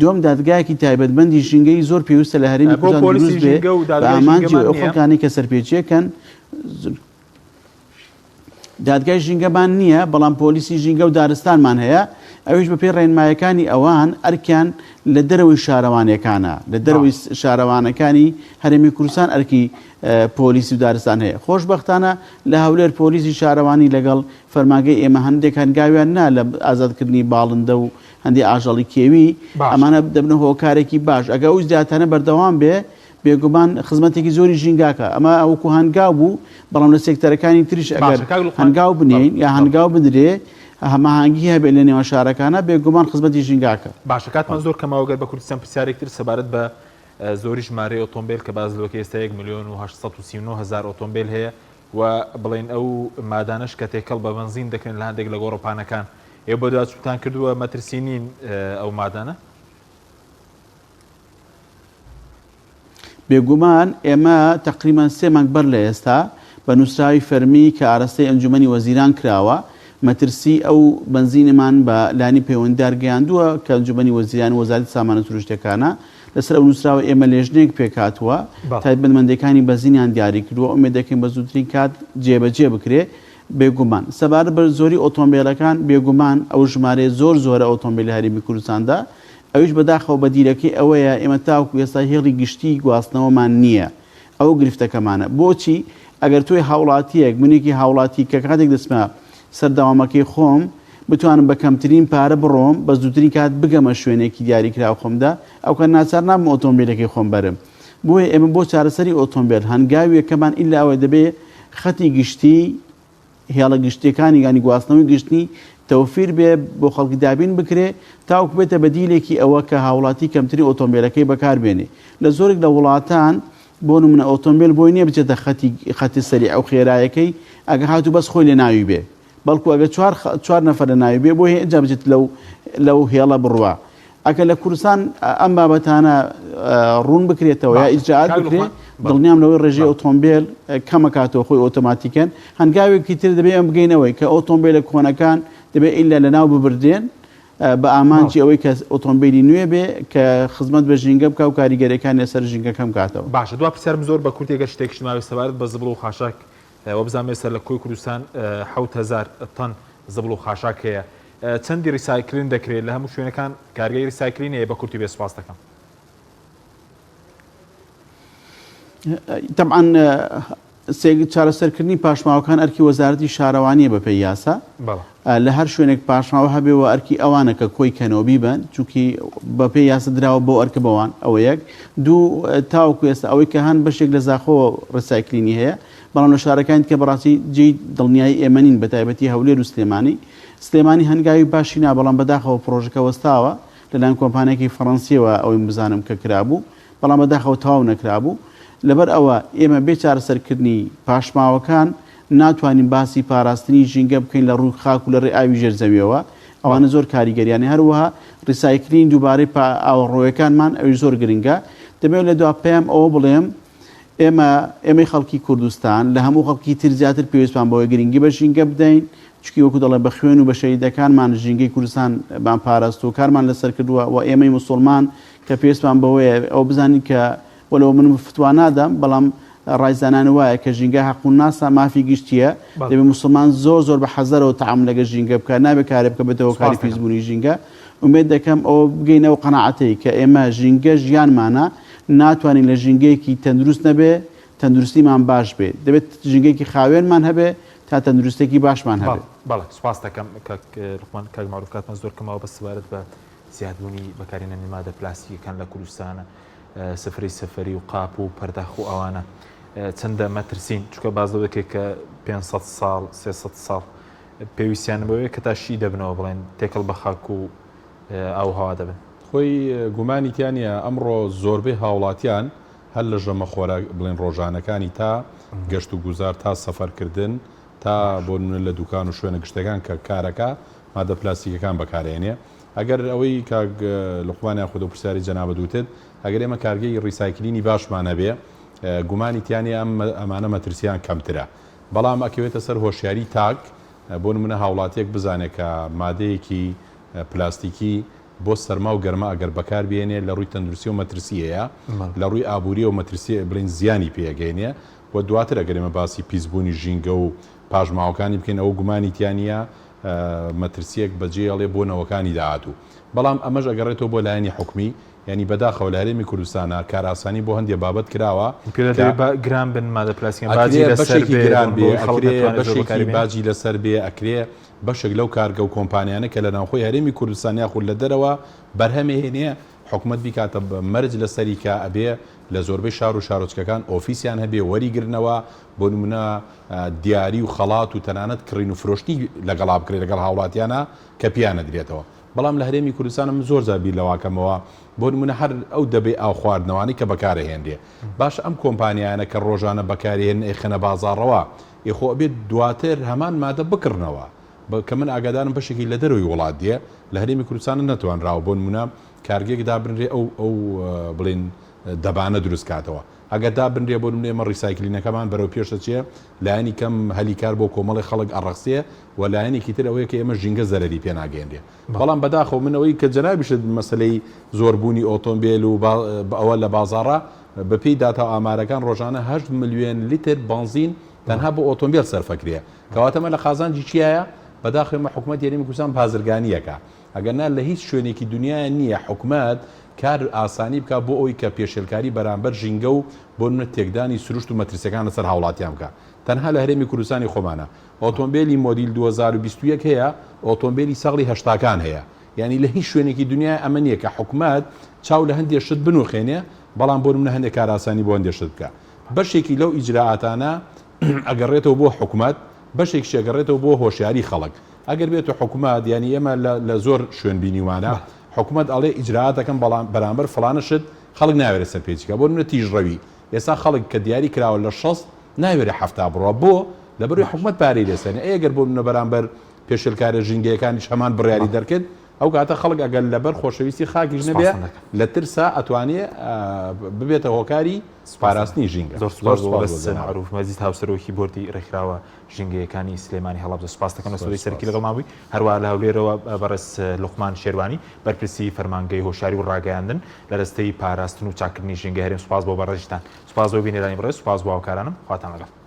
دووەم دادگایەکی تایبەتمەندی ژینگەیی زۆر پێویستە لە هەرێمی بۆ کوردستان پۆلیسی دروست بێ ژینگە و بە دادگای ئامانجی ژینگەمان ئەوەی ئەو نییە؟ خەڵکانەی کە سەرپێچیەکەن دادگای ژینگەمان نییە، بەڵام پۆلیسی ژینگە و دارستانمان هەیە، ئەویش بەپێی ڕێنمایەکانی ئەوان ئەرکیان لە دەرەوەی شارەوانیەکانە، لە دەرەوەی شارەوانەکانی هەرێمی کوردستان ئەرکی پۆلیس و دارستان هەیە. خۆشبەختانە لە هەولێر پۆلیسی شارەوانی لەگەڵ فەرمانگەی ئێمە هەندێک هەنگاویان نا لە ئازادکردنی باڵندە و هەندێک ئاژەڵی کێوی، ئەمانە دەبنە هۆکارێکی باش. ئەگەر ئەو ئیجرائاتانە بەردەوام بێ، بێگومان خزمەتێکی زۆری ژینگاکە. ئەمە وەکو هەنگاو بوو، بەڵام لە سێکتەرەکانی تریش ئەگەر هەنگاو بنێین یا هەنگاو بنرێ، هەماهەنگی هەبێ لە نێوان شارەکانا، بێگومان خزمەتی ژینگاکە. باشە کاتمان زۆر کەمە، گەر بە کورتی چەند پرسیارێک تر سەبارەت بە زۆری ژمارەی ئۆتۆمبێل کە باس لەوەکەی ئێستا یەک ملیۆن و 839 هەزار ئۆتۆمبێل هەیە و بڵێین ئەو مادانەش کە تێکەڵ بە بەنزین دەکرێن لە هەندێک لە گۆڕەپانەکان ئێوە بەدواداچوونتان کردووە مەترسی نین ئەو مادانە؟ بێگومان ئێمە تەقریبەن سێ مانگ بەر لە ئێستا بە نووسراوی فەرمی کە ئاراستەی ئەنجومەنی وەزیران کراوە مەترسی ئەو بەنزینەمان بە لایەنی پەیوەندیدار گەیاندووە کە ئەنجومەنی وەزیران و وەزارەتی سامانە سروشتیەکانە لەسەر ئەو نووسراوە ئێمە لێژنەیەک پێکهاتووە تایبەتمەندیەکانی بەنزینیان دیاری کردووە ئومێد دەکەین بە زووترین کات جێبەجێ بکرێ بێگومان سەبارەت بە زۆری ئۆتۆمبێلەکان بێگومان ئەو ژمارەیە زۆر زۆرە ئۆتۆمبێل لە هەرێمی کوردستاندا ئەویش بەداخەوە بەدیلەکەی ئەوەیە ئێمە تاوەکو ئێستا هێڵی گشتیی گواستنەوەمان نییە. ئەوە گرفتەکەمانە. بۆچی؟ ئەگەر تۆی هاوڵاتییەک، منێکی هاوڵاتی کە کاتێک دەچمە سەر دەوامەکەی خۆم، بتوانم بە کەمترین پارە بڕۆم، بە زووترین کات بگەمە شوێنێکی دیاریکراو خۆمدا، ئەوکات ناچار نابم ئۆتۆمبیلەکەی خۆم بەرم. بۆیە ئێمە بۆ چارەسەری ئۆتۆمبێل هەنگاوی یەکەمان ئیلا ئەوەیە دەبێ خەتی گشتی، هێڵە گشتیەکانی یانی گواستنەوەی گشتی تەوفیر بێ بۆ خەڵکی دابین بکرێ تاوەکو بێتە بەدیلێکی ئەوە کە هاوڵاتی کەمترین ئۆتۆمبێلەکەی بەکار بێنێ لە زۆرێک لە وڵاتان بۆ نمونە ئۆتۆمبێل بۆی نییە بچێتە خەتی خەتی سەریع و خێرایەکەی ئەگە هاتوو بەس خۆی لە ناوی بێ بەڵکو ئەگە چوار چوار نەفەر لە ناوی بێ بۆی هەیە ئینجا بچێت لەو لەو هێڵە بڕوا ئەگەر لە کوردستان ئەم بابەتانە ڕوون بکرێتەوە یا ئیجرائات بکرێ دڵنیام لەوەی ڕێژەی ئۆتۆمبێل کەمەکاتەوە خۆی ئۆتۆماتیکەن هەنگاوێکی تر دەبێ ئەم بگەینەوەی کە ئۆتۆمبێلە کۆنەکان دەبێ ئیلا لەناو ببردرێن بە ئامانجی ئەوەی کە ئۆتۆمبیلی نوێ بێ کە خزمەت بە ژینگە بکە و کاریگەریەکانی لەسەر ژینگە کەم کاتەوە. باشە دوا پرسیارم زۆر بە کورتی گەر شتێکیشت ماوێ سەبارەت بە زبڵ و خاشاک وابزانم ئێستا لە کۆی کوردستان 7000 تەن زبڵ و خاشاک هەیە چەندی ریسایکلین دەکرێت لە هەموو شوێنەکان کارگەی ریسایکلین هەیە بە کورتی بێ سوپاس دەکەم. تەبعەن چارەسەرکردنی پاشماوەکان ئەرکی وەزارەتی شارەوانیە بەپێی یاسا لە هەر شوێنێک پاشماوە هەبێ و ئەرکی ئەوانە کە کۆی کەنەوە بیبەن چونکی بەپێی یاسا دراوە بۆ ئەرکە بەوان ئەوە یەک دوو تاوەکو ئێستا ئەوەی کە هەن بەشێک لە زاخۆ ڕیسایکلینی هەیە بەڵام لە شارەکانی کە بەڕاستی جێی دڵنیایی ئێمە نین بە تایبەتی هەولێر و سلێمانی سلێمانی هەنگاوی باشی نا بەڵام بەداخەوە پڕۆژەکە وەستاوە لەلایەن کۆمپانیایەکی فەڕەنسیەوە ئەوەی بزانم کە کرابوو بەڵام بەداخەوە تەواو نەکرابوو لەبەر ئەوە ئێمە بێ چارەسەرکردنی پاشماوەکان ناتوانین باسی پاراستنی ژینگە بکەین لە ڕووی خاک و لە ڕێی ئاوی ژێر زەویەوە ئەوانە زۆر کاریگەریانە هەروەها ڕیسایکلین دووبارەی ئاوەڕۆیەکانمان ئەویش زۆر گرنگە دەمەوێت لە دوا پەیام ئەوە بڵێم ئێمە، ئێمەی خەڵکی کوردستان، لە هەموو خەڵکی تر زیاتر پێویستمان بەوەیە گرنگی بە ژینگە بدەین، چونکی وەکو دەڵێن بە خوێن و بە شەهیدەکانمان ژینگەی کوردستانمان پاراستووە، کارمان لەسەر کردووە و ئێمەی موسوڵمان کە پێویستمان بەوەیە ئەوە بزانین کە وەلەو من فتوا نادەم، بەڵام ڕای زانایان وایە کە ژینگە حەق الناسە، مافی گشتییە، دەبێ موسوڵمان زۆر زۆر بە حەزەرەوە تەعامول لەگەڵ ژینگە بکات، نابێ کارێ بکات بێتە هۆکاری پیسبوونی ژینگە. ئومێد دەکەم ئەوە بگەینە ئەو قەناعەتەی کە ئێمە ژینگە ژیانمانە، ناتوانین لە ژینگەیەکی تەندروست نەبێ تەندروستیمان باش بێ دەبێت ژینگەیەکی خاوێنمان هەبێ. تا تەندروستێکی باشمان هەبێت. بەڵێ سوپاست دەکەم کاک لوقمان. کاک مەعروف کاتمان زۆر کەمەوە بەس سەبارەت بە زیادبوونی بەکارهێنانی مادە پلاستیکەکان لە کوردستانە سفرەی سەفەری و قاپ و پەرداخ و ئەوانە چەندە مەترسین چونکە باس لەوە دەکرێت کە 500 ساڵ 300 ساڵ پێویستیان بەوەیە کە تا شی دەبنەوە بڵێن تێکەڵ بە خاک و ئاو و هەوا دەبن. خۆی گومانی تیا نییە ئەمڕۆ زۆربەی هاوڵاتیان هەر لە ژەمە خۆراک بڵێن ڕۆژانەکانی تا گەشت و گوزار تا سەفەرکردن تا بۆ نمونە لە دوکان و شوێنە گشتەکان کە کارەکە مادە پلاستیکەکان بەکارئێنێ ئەگەر ئەوەی کاک لوقمان یاخود ئەو پرسیارەی جەنابت وتت ئەگەر ئێمە کارگەی recycling ی باشمان هەبێ گومانی تیا نییە ئەم ئەمانە مەترسیان کەمترە بەڵام ئەکەوێتە سەر هۆشیاری تاک بۆ نمونە هاوڵاتیەک بزانێ کە مادەیەکی پلاستیکی بۆ سەرما و گەرما ئەگەر بەکار بێنێ لە ڕووی تەندروستیەوە مەترسی هەیە، لە ڕووی ئابووریەوە مەترسی بڵێین زیانی پێ ئەگەینێ و دواتر ئەگەر ئێمە باسی پیسبوونی ژینگە و پاشماوەکانی بکەین ئەوە گومانی تیا نییە مەترسیەک بەجێ ئەڵێ بۆ نەوەکانی داهاتوو. بەڵام ئەمەش ئەگەڕێتەوە بۆ لایەنی حکومی یانی بەداخەوە لە هەرێمی کوردستانا کارئاسانی بۆ هەندێ بابەت کراوە پێ کە دەبێ با گران بن مادە پلاستیکەکان باجی ئەکرێ لەسەر بەشێکی بێ گران بۆ بێ ئەوەی خەڵک ئەکرێ نەتوانێ زۆر بەشێکی بەکاری بێنێ. باجی لەسەر بێ ئەکرێ بەشێک لەو کارگە و کۆمپانیانە کە لە ناوخۆی هەرێمی کوردستان یاخود لە دەرەوە بەرهەمێهێنێ حکومەت بیکاتە مەرج لەسەری کە ئەبێ لە زۆربەی شار و شارۆچکەکان ئۆفیسیان هەبێ وەریگرنەوە بۆ نمونە دیاری و خەڵات و تەنانەت کڕین و فرۆشتنی لەگەڵا بکرێ لەگەڵ هاوڵاتیانا کە پێیان ئەدرێتەوە بەڵام لە هەرێمی کوردستان من زۆر جار بیر لەوەکەمەوە بۆ نمونە هەر ئەو دەبەی ئاو خواردنەوانەی کە بەکارئەهێنرێ باشە ئەم کۆمپانیایانە کە ڕۆژانە بەکاریهێنن ئەیخەنە بازاڕەوە ئێ خۆ ئەبێت دواتر هەمان مادە بکڕنەوە کە من ئاگادارم بەشێکی لە دەرەوەی وڵات دێ لە هەرێمی کوردستان نەتوانراوە بۆ نمونە کارگەیەک دابنرێ ئەو ئەو بڵێن دەبانە دروست کاتەوە ئەگەر دابنرێ بۆ نمونە ئێمە recycling ەکەمان بەرەو پێش دەچێ لایەنی کەم هەلی کار بۆ کۆمەڵی خەڵک ئەڕەخسێ و لایەنێکی تر ئەوەیە کە ئێمە ژینگە زەرەری پێ ناگەیەنرێ بەڵام بەداخەوە من ئەوەی کە جەنابیشت مەسەلەی زۆربوونی ئۆتۆمبێل و ئەوە لە بازاڕا بەپێی داتا و ئامارەکان ڕۆژانە هەشت ملیۆن لیتر بەنزین تەنها بۆ ئۆتۆمبێل سەرفەکرێ کەواتە ئەمە لە قازانجی کیایە؟ بەداخەوە ئێمە حکومەتی هەرێمی کوردستان بازرگانییەکە ئەگەر نا لە هیچ شوێنێکی دنیایا نییە حکومەت کار ئاسانی بکا بۆ ئەوەی کە پێشێلکاری بەرامبەر ژینگە و بۆ نمونە تێکدانی سروشت و مەترسیەکان لەسەر هاوڵاتیان بکا تەنها لە هەرێمی کوردستانی خۆمانا ئۆتۆمبێلی مۆدیل 2021 هەیە ئۆتۆمبێلی ساڵی هەشتاکان هەیە یانی لە هیچ شوێنێکی دنیایا ئەمە نییە کە حکومەت چاو لە هەندێ شت بنوخێنێ بەڵام بۆ نمونە هەندێ کارئاسانی بۆ هەندێ شت بکا بەشێکی لەو ئیجرائاتانە ئەگەڕێتەوە بۆ حکومەت بەشێکیشی ئەگەڕێتەوە بۆ هۆشیاری خەڵک ئەگەر بێت و حکومەت یانی ئێمە لە زۆر شوێن بینیومانە حکومەت ئەڵێ ئیجرائات ئەکەم بەڵام بەرامبەر فڵانە شت خەڵک ناوێرێ سەرپێچی کا بۆ نمونە تیژڕەوی ئێستا خەڵک کە دیاری کراوە لە 60 ناوێرێ حەفتا بڕوا بۆ لەبەروی حکومەت پارەی لێسەنێ ئەی ئەگەر بۆ نمونە بەرامبەر پێشێلکارە ژینگەیەکانیش هەمان بڕیاری دەرکرد ئەو کاتە خەڵک ئەگەر لەبەر خۆشەویستی خاکیش نەبێ لە ترسا ئەتوانێ ببێتە هۆکاری پاراستنی ژینگە. زۆر سوپاس بۆ بەڕێز مەعروف مەجید هاوسەرۆکی بۆردی ڕێکخراوە ژینگەیەکانی سلێمانی هەڵەبجە سوپاس دەکەم لە سۆزی سەرەکی لەگەڵمان بووی هەروەها لە هەولێرەوە بەڕێز لوقمان شێروانی بەرپرسی فەرمانگەی هۆشیاری و ڕاگەیاندن لە دەستەی پاراستن و چاککردنی ژینگەی هەرێم سوپاس بۆ بەڕێزیشتان سوپاس بۆ بینەرانی بەڕێز سوپاس بۆ هاوکارانم خواتان لەگەڵ.